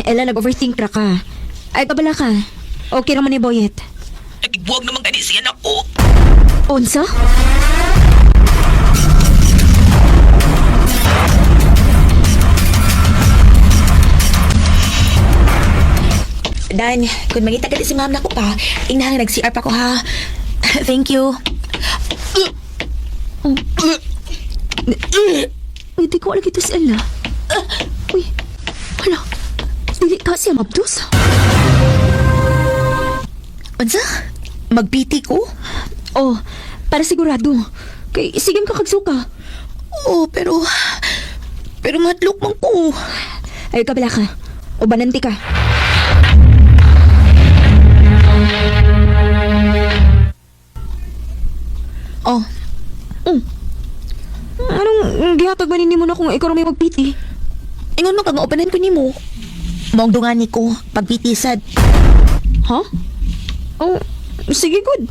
Ella, nag-overthink ra ka. Ay, kabala ka. Okay raman ni Boyet. Nagigbuwag naman gani siya nako. Unsa? Dan, kung mangita ka di si ma'am nako pa, ingnahan nag-CR pa ko ha. Thank you. Hindi ko alam ito si Ella. Uy, hala. Dili ka siya mabdos. Unsa? Magpiti ko? Oh, para sigurado. Kay sige ka kagsuka. Oo, pero... Pero madlok man ko. Ayaw ka bala ka. O bananti ka. Oh, Anong gihatag ba nimo na kung ikaw ra may magpiti? Ingon man ka nga upanan ko nimo. Maong dungani ko, pagpiti sad. Ha? Oh, sige good.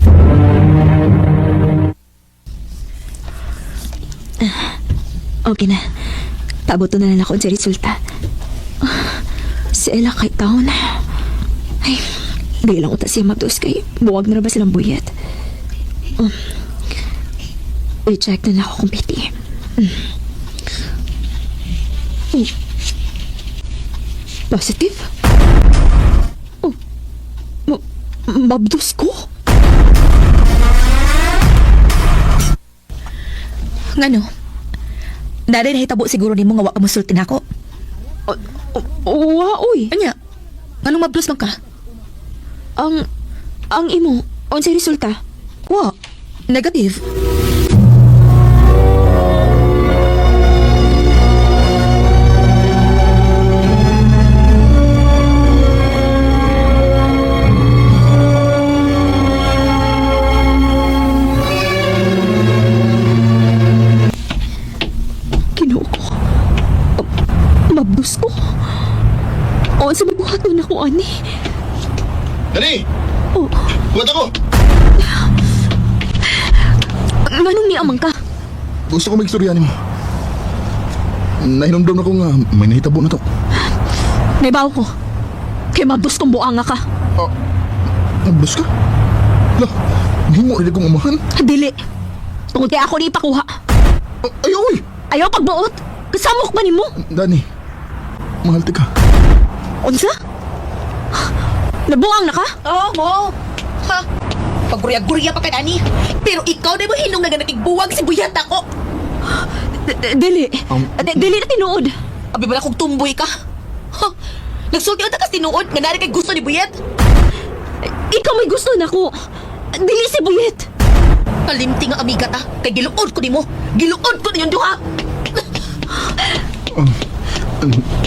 Ah, okay na. Pabuto na lang ako sa resulta. Ah, si Ella kay taon. Ay, di lang uta siya mabdos kay buwag na ra ba silang buyet. I-check na lang ako kung piti. Oh. Positive? Oh. Mabdos ko? Ngano? Dari nahitabo siguro nimo nga wa ka mosulti nako. Wa, uy. Anya? Nganong mablos man ka? Ang imo, unsay resulta? Wa. Negative. Ginoo ko. Mabdos ko. O, sa may buhaton ako, ani. Dani! Oh, Buhat ako! nganong niamang ka? Gusto ko magstorya nimo. Nahinumdum na ko nga may nahitabo na to. Naibaw ko. Kay mabdos kong buanga ka. Ah, nablos ka? Lah, nahimo rin akong umahan. Dili. Tungod kay ako ni ipakuha. Ah, Ayaw, oy! Ayaw pagbuot. Kasamok ba nimo? Dani, mahal ti ka. Unsa? Nabuang na ka? Oo, mo. Ha? Paggurya-gurya pa ka nani. Pero ikaw na mo hinong nga nakigbuwag si buyat ako. Dili. Dili na tinuod. Abi ba na kung tumboy ka? Ha? Nagsulti unta kas tinuod nga nari kay gusto ni Buyet. Ikaw may gusto nako. Dili si Buyet. Kalimti nga amiga ta kay giluod ko nimo. Giluod ko ninyong duha.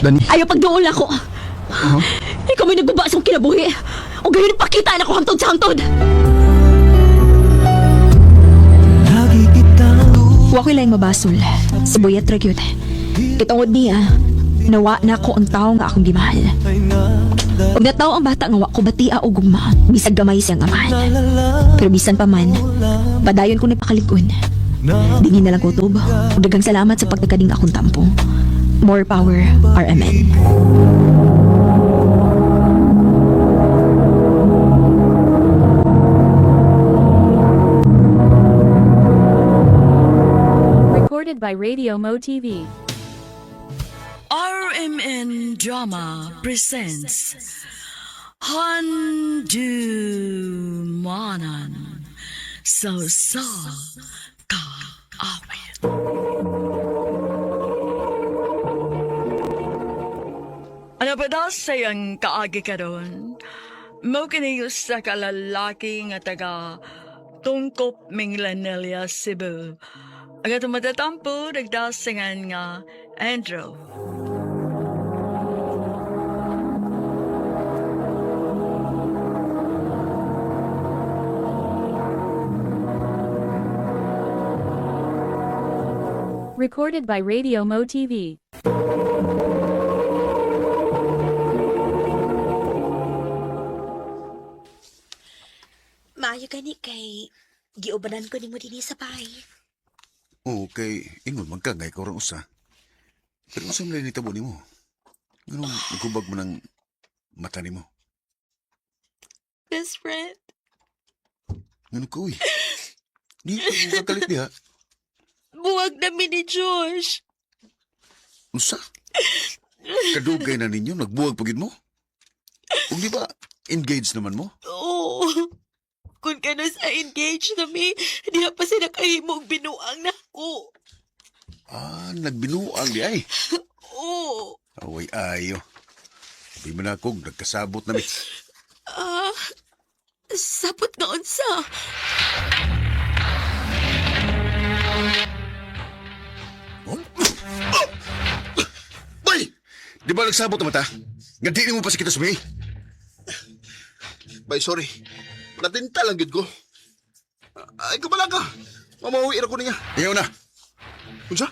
Dani, Ayaw pagduol ako. Ikaw may naguba sa akong kinabuhi. O gayon pakita na ko hangtod sa hangtod. Wa ko'y laing mabasol. Si Buyet ra gyud. Kitungod niya, nawa na ko ang tao nga akong gimahal. Ug nataw ang bata nga wa ko batia o gugma, bisag gamay siyang amahan. Pero bisan pa man, padayon ko nagpakalig-on. Dinhi na lang kutob. Ug daghang salamat sa pagtagad ning akong tampo. More power, RMN. Recorded by Radio Mo TV. RMN Drama presents Handu Manan So Sa Ka Awit. Ano ba daw sayang kaagi karon? Mo kini sa kalalaki nga taga Tungkop Minglanilla, Cebu. Ang atong matatampo, nagdasingan nga Andrew. Recorded by Radio Mo TV. Maayo gani kay giubanan ko nimo dinhi sa bahay. Oo, kay ingon man ka nga ikaw rang usa. Pero unsa man nitabo nimo? Nganong nagubag mo ng mata nimo? Best friend. Ngano ka, uy? Di ko kakalit diha. Buwag na mi ni Josh. Unsa? Kadugay na ninyo, nagbuwag pagid mo? Ug di ba, engaged naman mo? Oo. Kung kano sa engage na mi, diha pa sila kahimo og binuang nako. Ah, nagbinuang di ay. Oo. Away ayo. Di man ako, nagkasabot na mi. Ah, Sapot nga unsa. Bay! Di ba nagsabot na mata? Nga di mo pa sa kita sumi? Bay, sorry. Natinta lang gid ko. Ay, kabala ka. Mamauwi ra ko niya. Ayaw na. Unsa?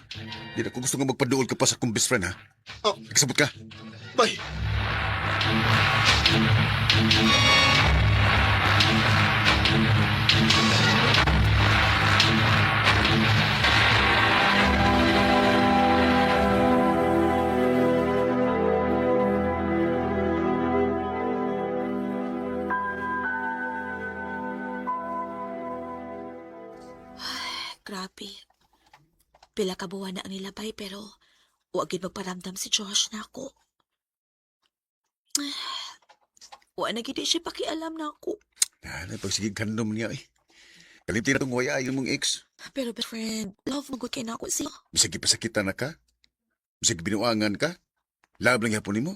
Di na ko gusto nga magpaduol ka pa sa akong best friend, ha? Oh. Nagsabot ka? Bay. Grabe. Pila ka buwan na ang nilabay pero wa gid magparamdam si Josh na ako. Wa na gid siya pakialam na ako. Ah, pagsigig kandom niya, eh. Kalimti na itong waya yung mong ex. Pero best friend, love mo gud kay nako siya. Bisag ipasakitan na ka. Bisag binuangan ka. Lab lang yapon nimo.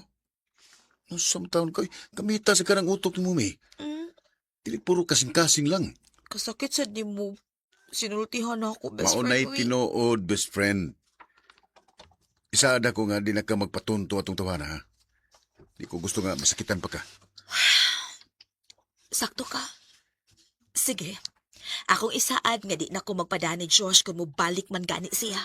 No, some taon ko, eh, gamita sa karang utok mo, mi. Dili puro kasing-kasing lang. Kasakit sad nimo. Sinultihan ako best Maunay friend. Uy. tinuod, best friend. Isaada ko nga di na ka magpatunto atong tawana, ha? Di ko gusto nga masakitan pa ka. Sakto ka. Sige. Akong isaad nga di na ko magpadani Josh kung mobalik man gani siya.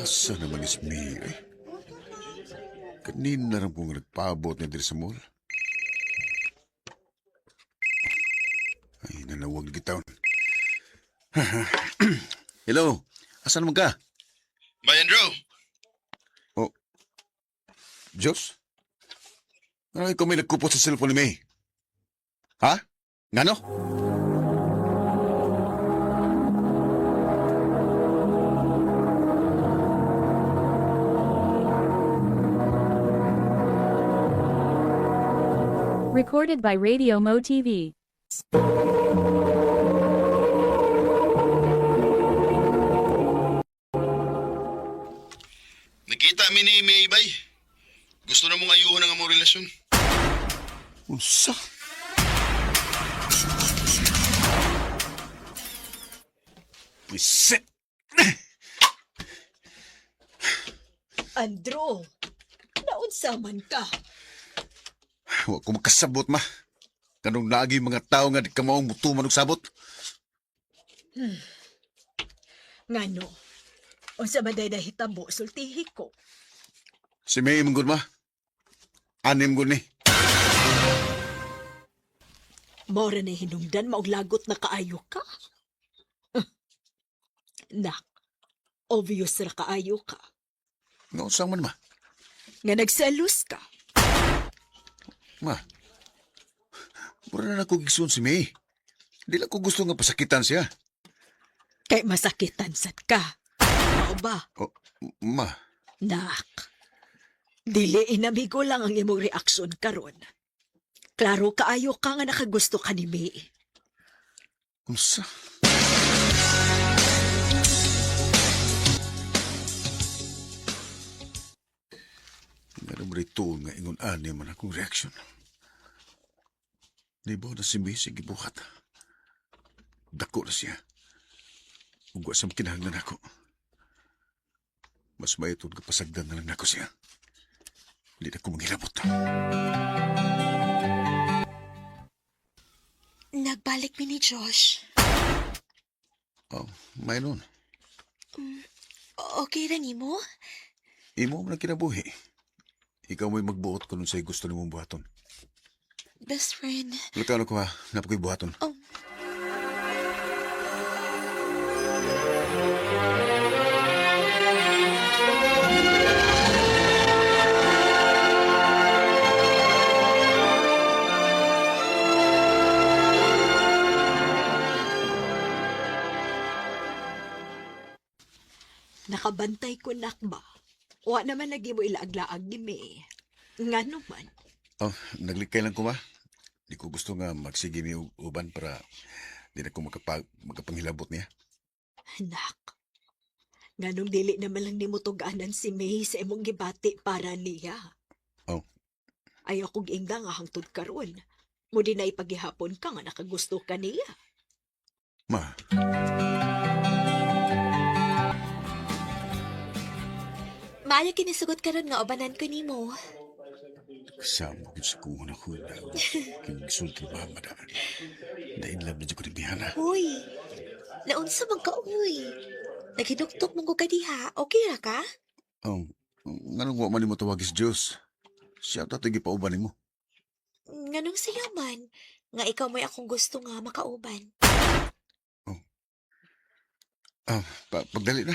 Asa naman is me, eh? Kanina lang kong nagpaabot na diri sa mall. Ay, nanawag na taon. Hello, asa naman ka? Bay, Andrew. Oh, Diyos? Ano ikaw may nagkupot sa cellphone ni May? Ha? Ngano? Recorded by Radio Mo TV. Nakita mi ni May, bay. Gusto na mong ayuhon ang among relasyon. Unsa? Wisit! Andrew, naunsa man ka? Wa ko makasabot, ma. Kanong lagi mga tao nga di ka maong mutuman og sabot. Ngano? Unsa man day nahitabo sultihi ko. Si May mong ma. Anim gud ni. Mora na hinungdan mauglagot na kaayo ka. Nak, obvious ra kaayo ka. Nga unsa man, ma? Nga nagselos ka. Ma. Mura na nako gigsuon si May. Di lang ko gusto nga pasakitan siya. Kay masakitan sad ka. Mao ba? Oh, ma. Nak, dili inamigo lang ang imong reaksyon karon. Klaro kaayo ka nga nakagusto ka ni May. Unsa? Nga naman rin tuon nga ingon ani man akong reaksyon. Di ba na si May sige buhat? Dako na siya. Ug wa sa kinahanglan ako. Mas maitod ka pasagdan na lang nako siya. Hindi na ko manghilabot. Nagbalik mi ni Josh. Oh, may nun. Okay ra nimo? Imo man ang kinabuhi. Ikaw mo'y magbuot kung unsay gusto nimong buhaton. Best friend. Lakano ko ha, napakoy buhaton. Oh. Nakabantay ko nak ba? Wa naman lagi mo ilaag-laag ni May. Ngano man. Oh, naglikay lang ko ma. Di ko gusto nga magsige mi og uban para di na ko makapanghilabot niya. Anak, nganong dili naman lang nimo tug-anan si May sa imong gibati para niya. Oh. Ayaw kog ingda nga hangtod karon. Mo di na ipagihapon ka nga nakagusto ka niya. Ma, Maayo kinisugot karon nga ubanan ko nimo. kasama ko sa kuha na ko na kung mama na. Na-inlove na dyan ko ni Bihana. Uy, naunsa man ka uy. Naghinuktok mong ka diha. Okay ra ka? Oh, nganong wa man nimo tawag si Diyos? Siya ta tigi pauban nimo. Nganong siya man nga ikaw may akong gusto nga makauban. Ah, pagdali na.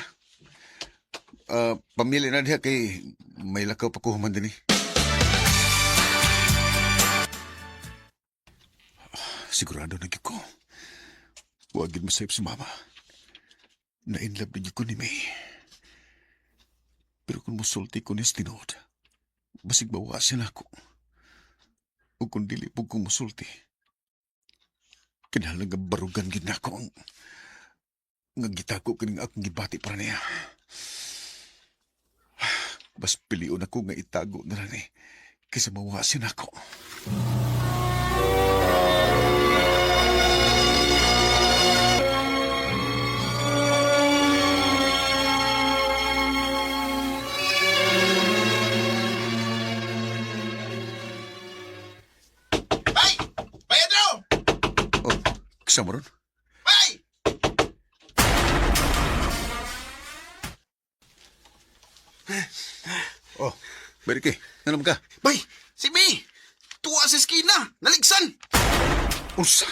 Ah, pamili na diha kay may lakaw pa ko human dinhi. Sigurado na gyud ko. Wa gyud masayop si mama. Na-inlove na gyud ko ni May. Pero kung musulti ko ni tinuod, basig bawasin ako. O kung dili po ko musulti, kinahanglan nga barugan gyud nako ang nga gitago kining akong gibati para niya. Bas pilion ako nga itago na lang eh, kaysa mawasin ako. Bay! Bay, Andrew! Oh, kasama ron? Bay! Oh, Berike, nalam ka? Bay! Si May! Tuwa sa eskina! Naligsan! Unsa?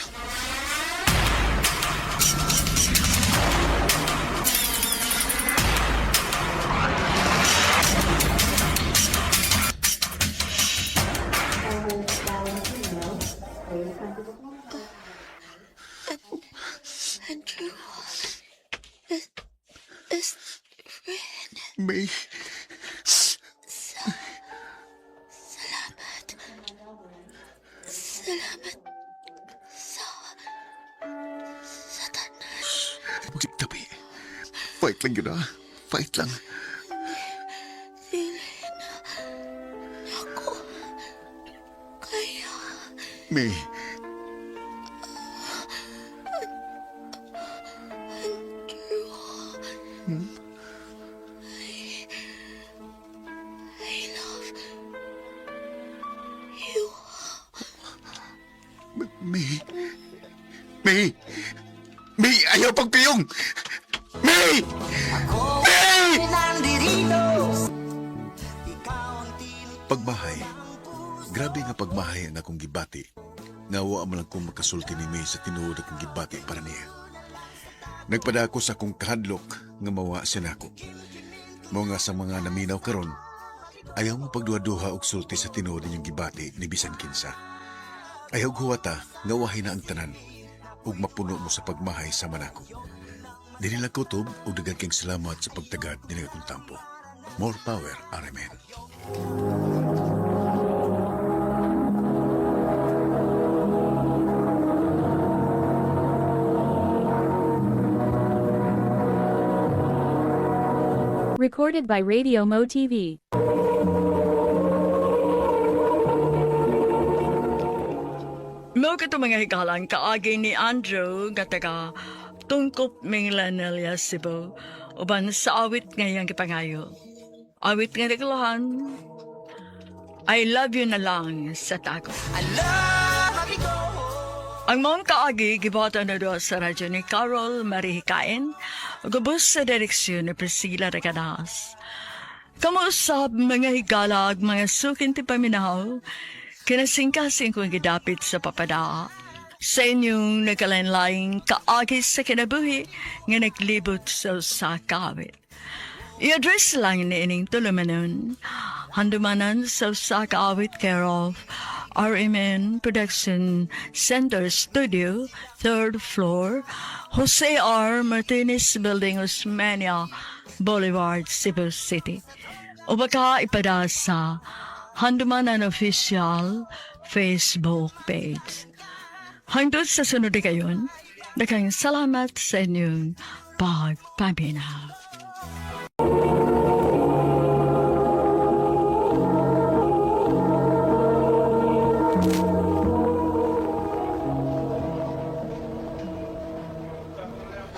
Andrew, best friend. May. Salamat. Salamat sa tanan. Magsigtabi. Fight lang yun ah. Fight lang. Dili na ako kaya. May. Andrew. Hmm? I love you. May. May. May, ayaw pagpiyong! May! May! Pagmahay. Grabe nga pagmahay ang akong gibati. Nga wa man lang kong makasulti ni May sa tinuod akong gibati para niya. Nagpadako sa akong kahadlok nga mawa siya nako. Mao nga sa mga naminaw karon, ayaw mo pagduha-duha og sulti sa tinuod ninyong gibati ni bisan kinsa. Ayaw huwata nga wahi na ang tanan ug mapuno mo sa pagmahay sa manako. Dili lang kutob ug daghan kang salamat sa pagtagad ni akong tampo. More power, RMN. Recorded by Radio Mo TV. Mao kato mga higalan kaagi ni Andrew nga taga Tungkop Minglanilla, Cebu, uban sa awit ngayang gipangayo. Awit nga naglahan, I love you na lang sa tago. Ang maong kaagi gibuhatan na doon sa radyo ni Carol Marihikain, gubos sa direksyon ni Priscilla Recanas. Kamuusap mga higalag, mga sukin ti paminaw, kinasingkasing kong gidapit sa papadaa. Sa inyong nagkalain-laing kaagi sa kinabuhi nga naglibot sa usa ka awit. I-address lang ni ining tulumanon. Handumanan sa usa ka awit care of RMN Production Center Studio, third floor, Jose R. Martinez Building, Osmeña Boulevard, Cebu City. O baka ipada sa Handumanan Official Facebook page. Hangtod sa sunod na kayon, daghang salamat sa inyong pagpaminaw.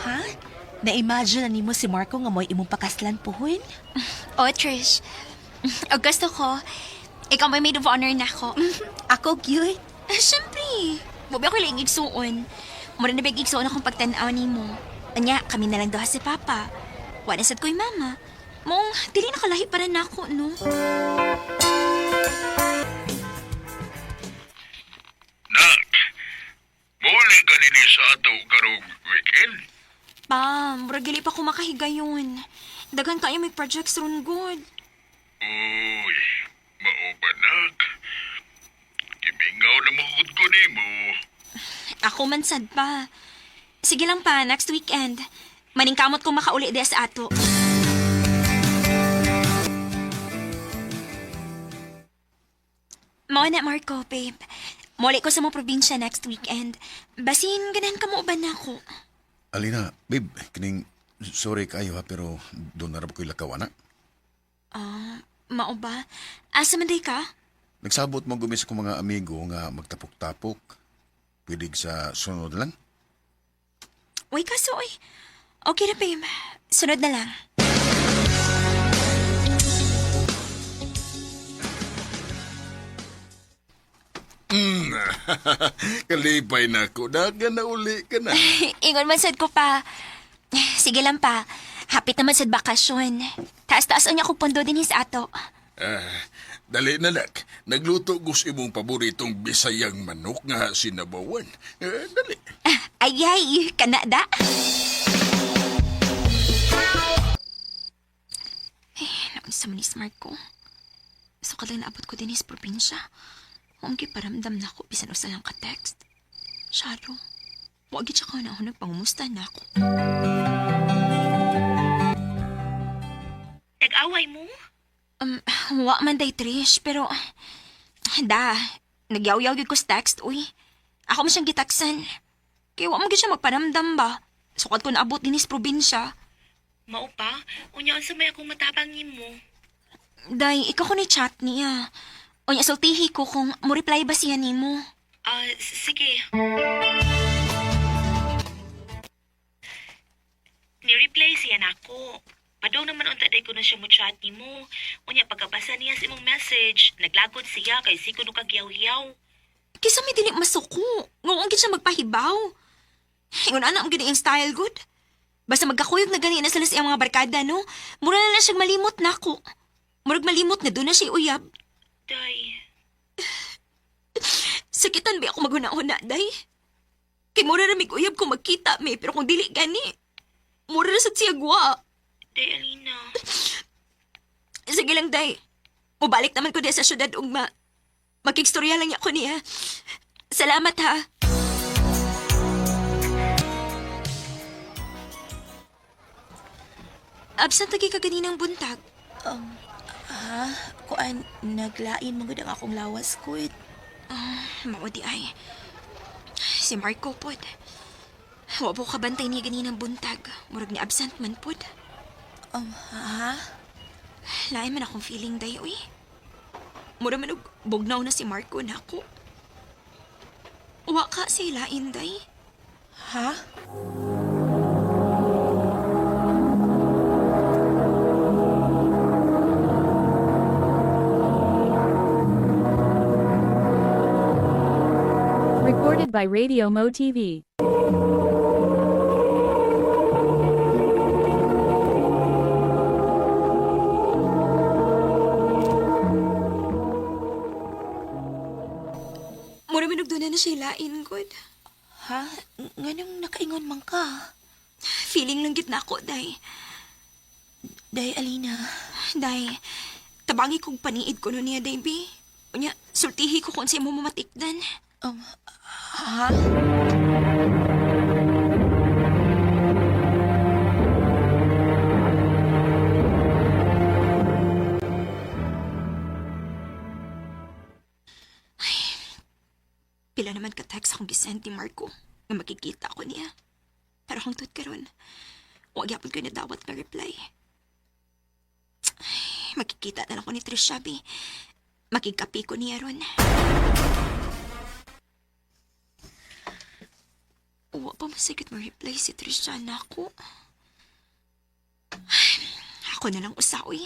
Ha? Na-imagine na nimo si Marco nga mo'y imong pakaslan puhon? Oh, Trish. Og gusto ko, ikaw may maid of honor na ako. Ako, cute. Siyempre. Bubi ako lang igsuon. Mura na big igsuon akong pagtanaw nimo. Anya, kami na lang duha si Papa. Wa na sad ko'y mama. Mong, dili na kalahi para nako, no? Nak, muli ka din sa ato karong weekend. Pa, mura gali pa ko makahigayon. Daghan kayo may projects ron good. Uy, mao ba nak? Gimingaw na magugod ko nimo. Ako man sad pa. Sige lang pa, next weekend. Maningkamot kong makauli di sa ato. Mao na, Marco, babe. Muli ko sa mga probinsya next weekend. Basin, ganahan ka mo ba na ako? Alina, babe, kining sorry kayo ha, pero doon na ra ba ko'y lakaw, anak? Ah, mao ba? Asa man day ka? Nagsabot mo gumis akong mga amigo nga magtapok-tapok. Pwede sa sunod lang. Uy, kaso, uy. Okay na, babe. Sunod na lang. Kalipay na ako. Daga na uli ka na. Ingon man sad ko pa. Sige lang pa. Hapit naman sad bakasyon. Taas-taas ang akong pondo din sa ato. Ah, dali na nak. Nagluto gus imong paboritong bisayang manok nga sinabawan. Eh, dali. Ayay, kanada. Eh, naunsa man ni smart ko. So kalang naabot ko din sa probinsya. Huwag paramdam na ako bisan usa lang ka-text. Sharo, wag gid siya ka na ako nagpangumusta na ako. Nag-away mo? Wa man day Trish, pero da, nagyaw-yaw gyud ko sa text, uy. Ako man siyang gitaksan. Kaya wa man gyud siya magparamdam ba. Sukad ko naabot din sa probinsya. Mao pa, unya unsa may akong matabang nimo. Day, ikaw ko ni chat niya. Unya, sultihi ko kung mo reply ba siya nimo. Ah, sige. Ni-reply siya nako. Padong naman unta day ko na siya mo chat nimo. Unya pagkabasa niya sa imong message, naglagod siya kay siko no kagyaw-yaw. Kisa may dili masuko. Nguong gid siya magpahibaw. Ingon ana ang gid ang style good. Basta magkakuyog na gani na sila sa iyang mga barkada, no? Mura na lang siyang malimot nako. Murag malimot na doon na siya uyab. Day, Sakitan ba ako maghuna-huna, day? Kay mura ra mig uyab kung magkita mi, pero kung dili gani, mura ra sad siya gwa. day Alina. Sige lang, day. Mubalik naman ko diya sa syudad ugma. Makigstorya lang niya ko niya. Salamat ha. Absent lagi ka ganinang buntag. Ha? Kuan, naglain mo gud ang akong lawas ko. Mao di ay. Si Marco pod. Wa po kabantay niya ganinang buntag. Murag ni absent man pod. Ha? Lain man akong feeling day, uy. Mura man og bugnaw na si Marco nako. Wa ka si lain day. Ha? Recorded by Radio Mo TV. Mura man og doon na siya lain, good. Ha? Nganong nakaingon man ka? Feeling lang gid nako, day. Day Alina. Day, tabangi kong paniid ko no niya, day, bi. Unya, sultihi ko kung sa imo mamatikdan. Ha? Pila naman ka-text akong gisend ni Marco nga makikita ko niya. Pero hangtod karon, wa gyapon ko nadawat nga reply. Ay, makikita na lang ko ni Trisha, bi. Makikapi ko niya ron. Wa pa masigit mo reply si Trisha na ako. Ay, ako na lang usawi.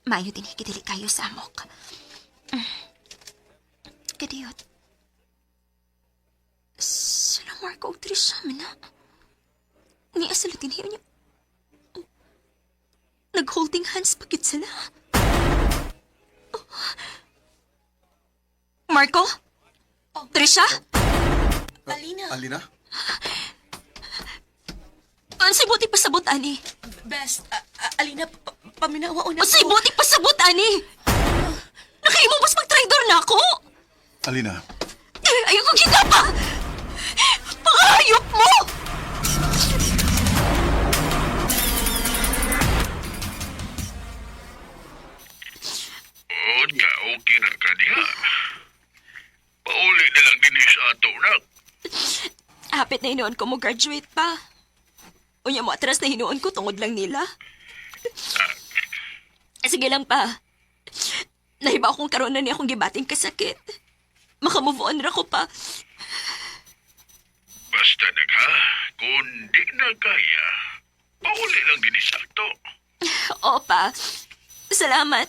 Mayo din hikidili kayo sa amok. Kadiyot. Sila Marco og Trisha man na. Niya sila dinhiyo niya. Oh. Nag-holding hands pa gid sila. Oh. Marco? Trisha? Alina. Alina? Unsay buti pasabot ani? Best, Alina, paminawa una Unsay buti pasabot ani? Nakahimo mas mag-traidor na ako? Alina, Ayoko kita pa! Pakahayop mo! Unya, okay na ka diha. Pauli na lang din sa ato, nak. Hapit na hinuon ko mo graduate pa. Unya mo atras na hinuon ko tungod lang nila. Sige lang pa. Nahiba akong karoon na niya akong gibating kasakit. Makamove on ra ko pa. Basta nag ha, kung di na kaya, pauli lang din sa ato. Oo pa. Salamat.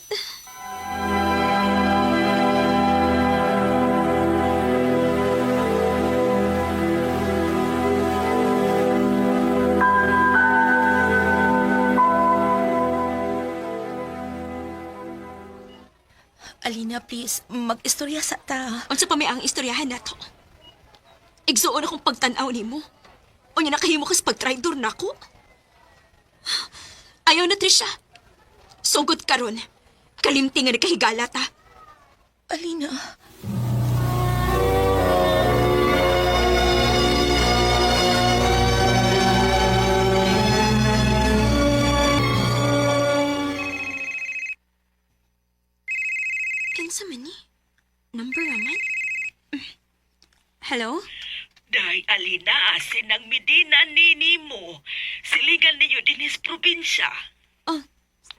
Alina, please, mag-istorya sa ta. Unsa pa may ang istoryahan nato? Igsuon akong pagtan-aw nimo. Unya nakahimo kas pagtraidor nako. Ayaw na, Trisha. Sugod karon. Kalimti nga nagkahigala ta. Alina. Kinsa man ni? Number raman? Hello? Day, Alina, sinang Medina nini mo. Silingan ninyo dinis probinsya. Oh,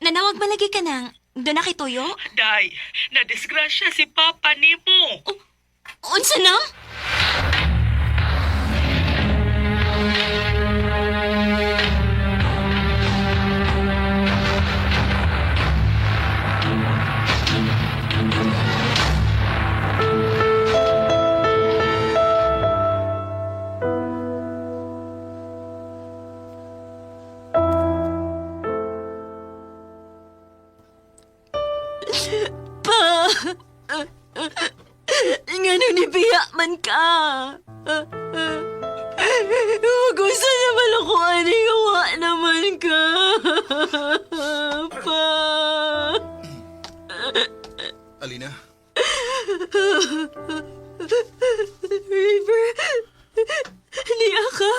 nanawag malagi ka nang doon na kay Toyo? Day, nadisgrasya si Papa nimo. Oh, unsa na? Pa! Nga nung nibiya man ka. Gusto naman ako, ani, gawa naman ka. Pa! Alina, River, niya ka?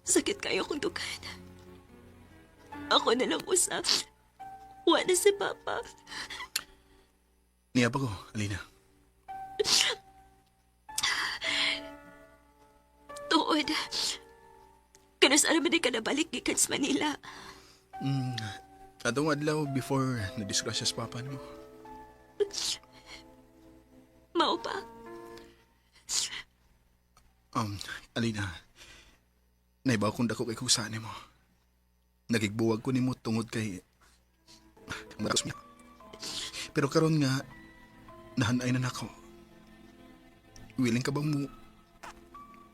Sakit kayo kong dukan. Ako na lang usap. Wa na si Papa. Niya pa ko, Alina. Tuod. Kanus alam di ka nabalik gikan sa Manila. Atong adlaw before na-disgrasya sa papa nimo. Mao pa. Alina, naibaw kong dako kay kusaan nimo. Nagigbuwag ko nimo tungod kay Maras niya. Pero karon nga nahanay na nako. Willing ka bang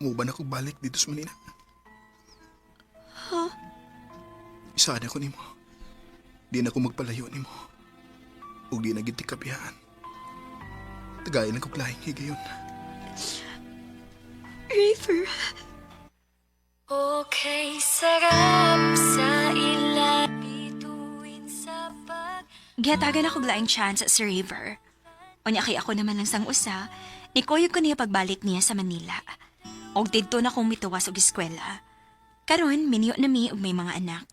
mo ba na ko balik dito sa Manila? Huh? Isaan ako nimo. Di na ko magpalayo nimo. Ug di na gid kapihan. Tagayin lang ko lahing higayon. River. River. Okay, sarap sa ila bituin sa pag. Gihatagan ako laing chance sa River. Unya kay ako naman lang sang usa, nikuyog ko niya pagbalik niya sa Manila. Og didto na kong mituwas og eskwela. Karon minyo na mi og may mga anak.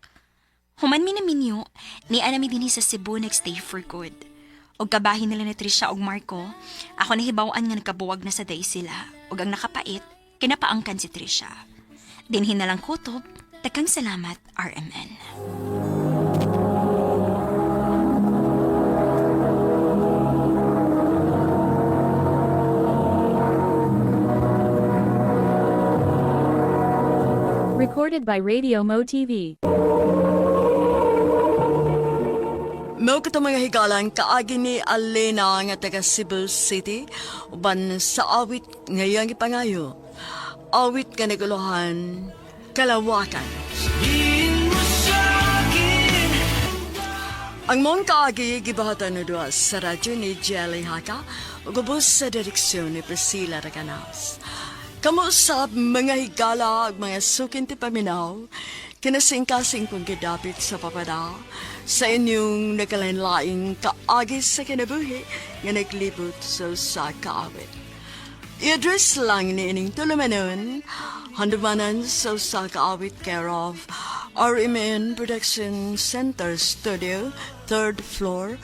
Human mi na minyo, niya na mi dinhi sa Cebu nagstay for good. Og kabahin nila ni Trisha og Marco, ako nahibaw-an nga nagkabuwag na sa day sila. Og ang nakapait, kinapaangkan si Trisha. Dinhi na lang kutob, takang salamat, RMN. Recorded by Radio Mo TV. Mao kato mga higalan kaagi ni Alena nga taga Cebu City uban sa awit ngayang ipangayo. Awit nga naguluhan Kalawakan. Ang mong kaagi gibahatan na duha sa radyo ni Jelly Haka ug ubos sa direksyon ni Priscilla Raganas. Kamo usab mga higala ug mga sukin ti paminaw, kinasingkasing kong gidapit sa papada sa inyong nagkalain-laing kaagi sa kinabuhi nga naglibot sa usa ka awit. I-address lang ni ining tulumanon, handumanan sa usa ka awit care of RMN Production Center Studio, 3rd floor,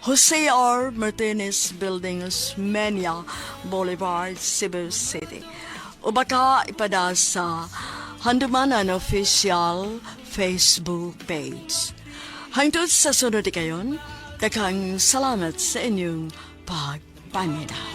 Jose R. Martinez Building, Osmeña Boulevard, Cebu City. O baka ipada sa Handumanan Official Facebook page. Hangtod sa sunod kayon, daghang salamat sa inyong pagpaminaw.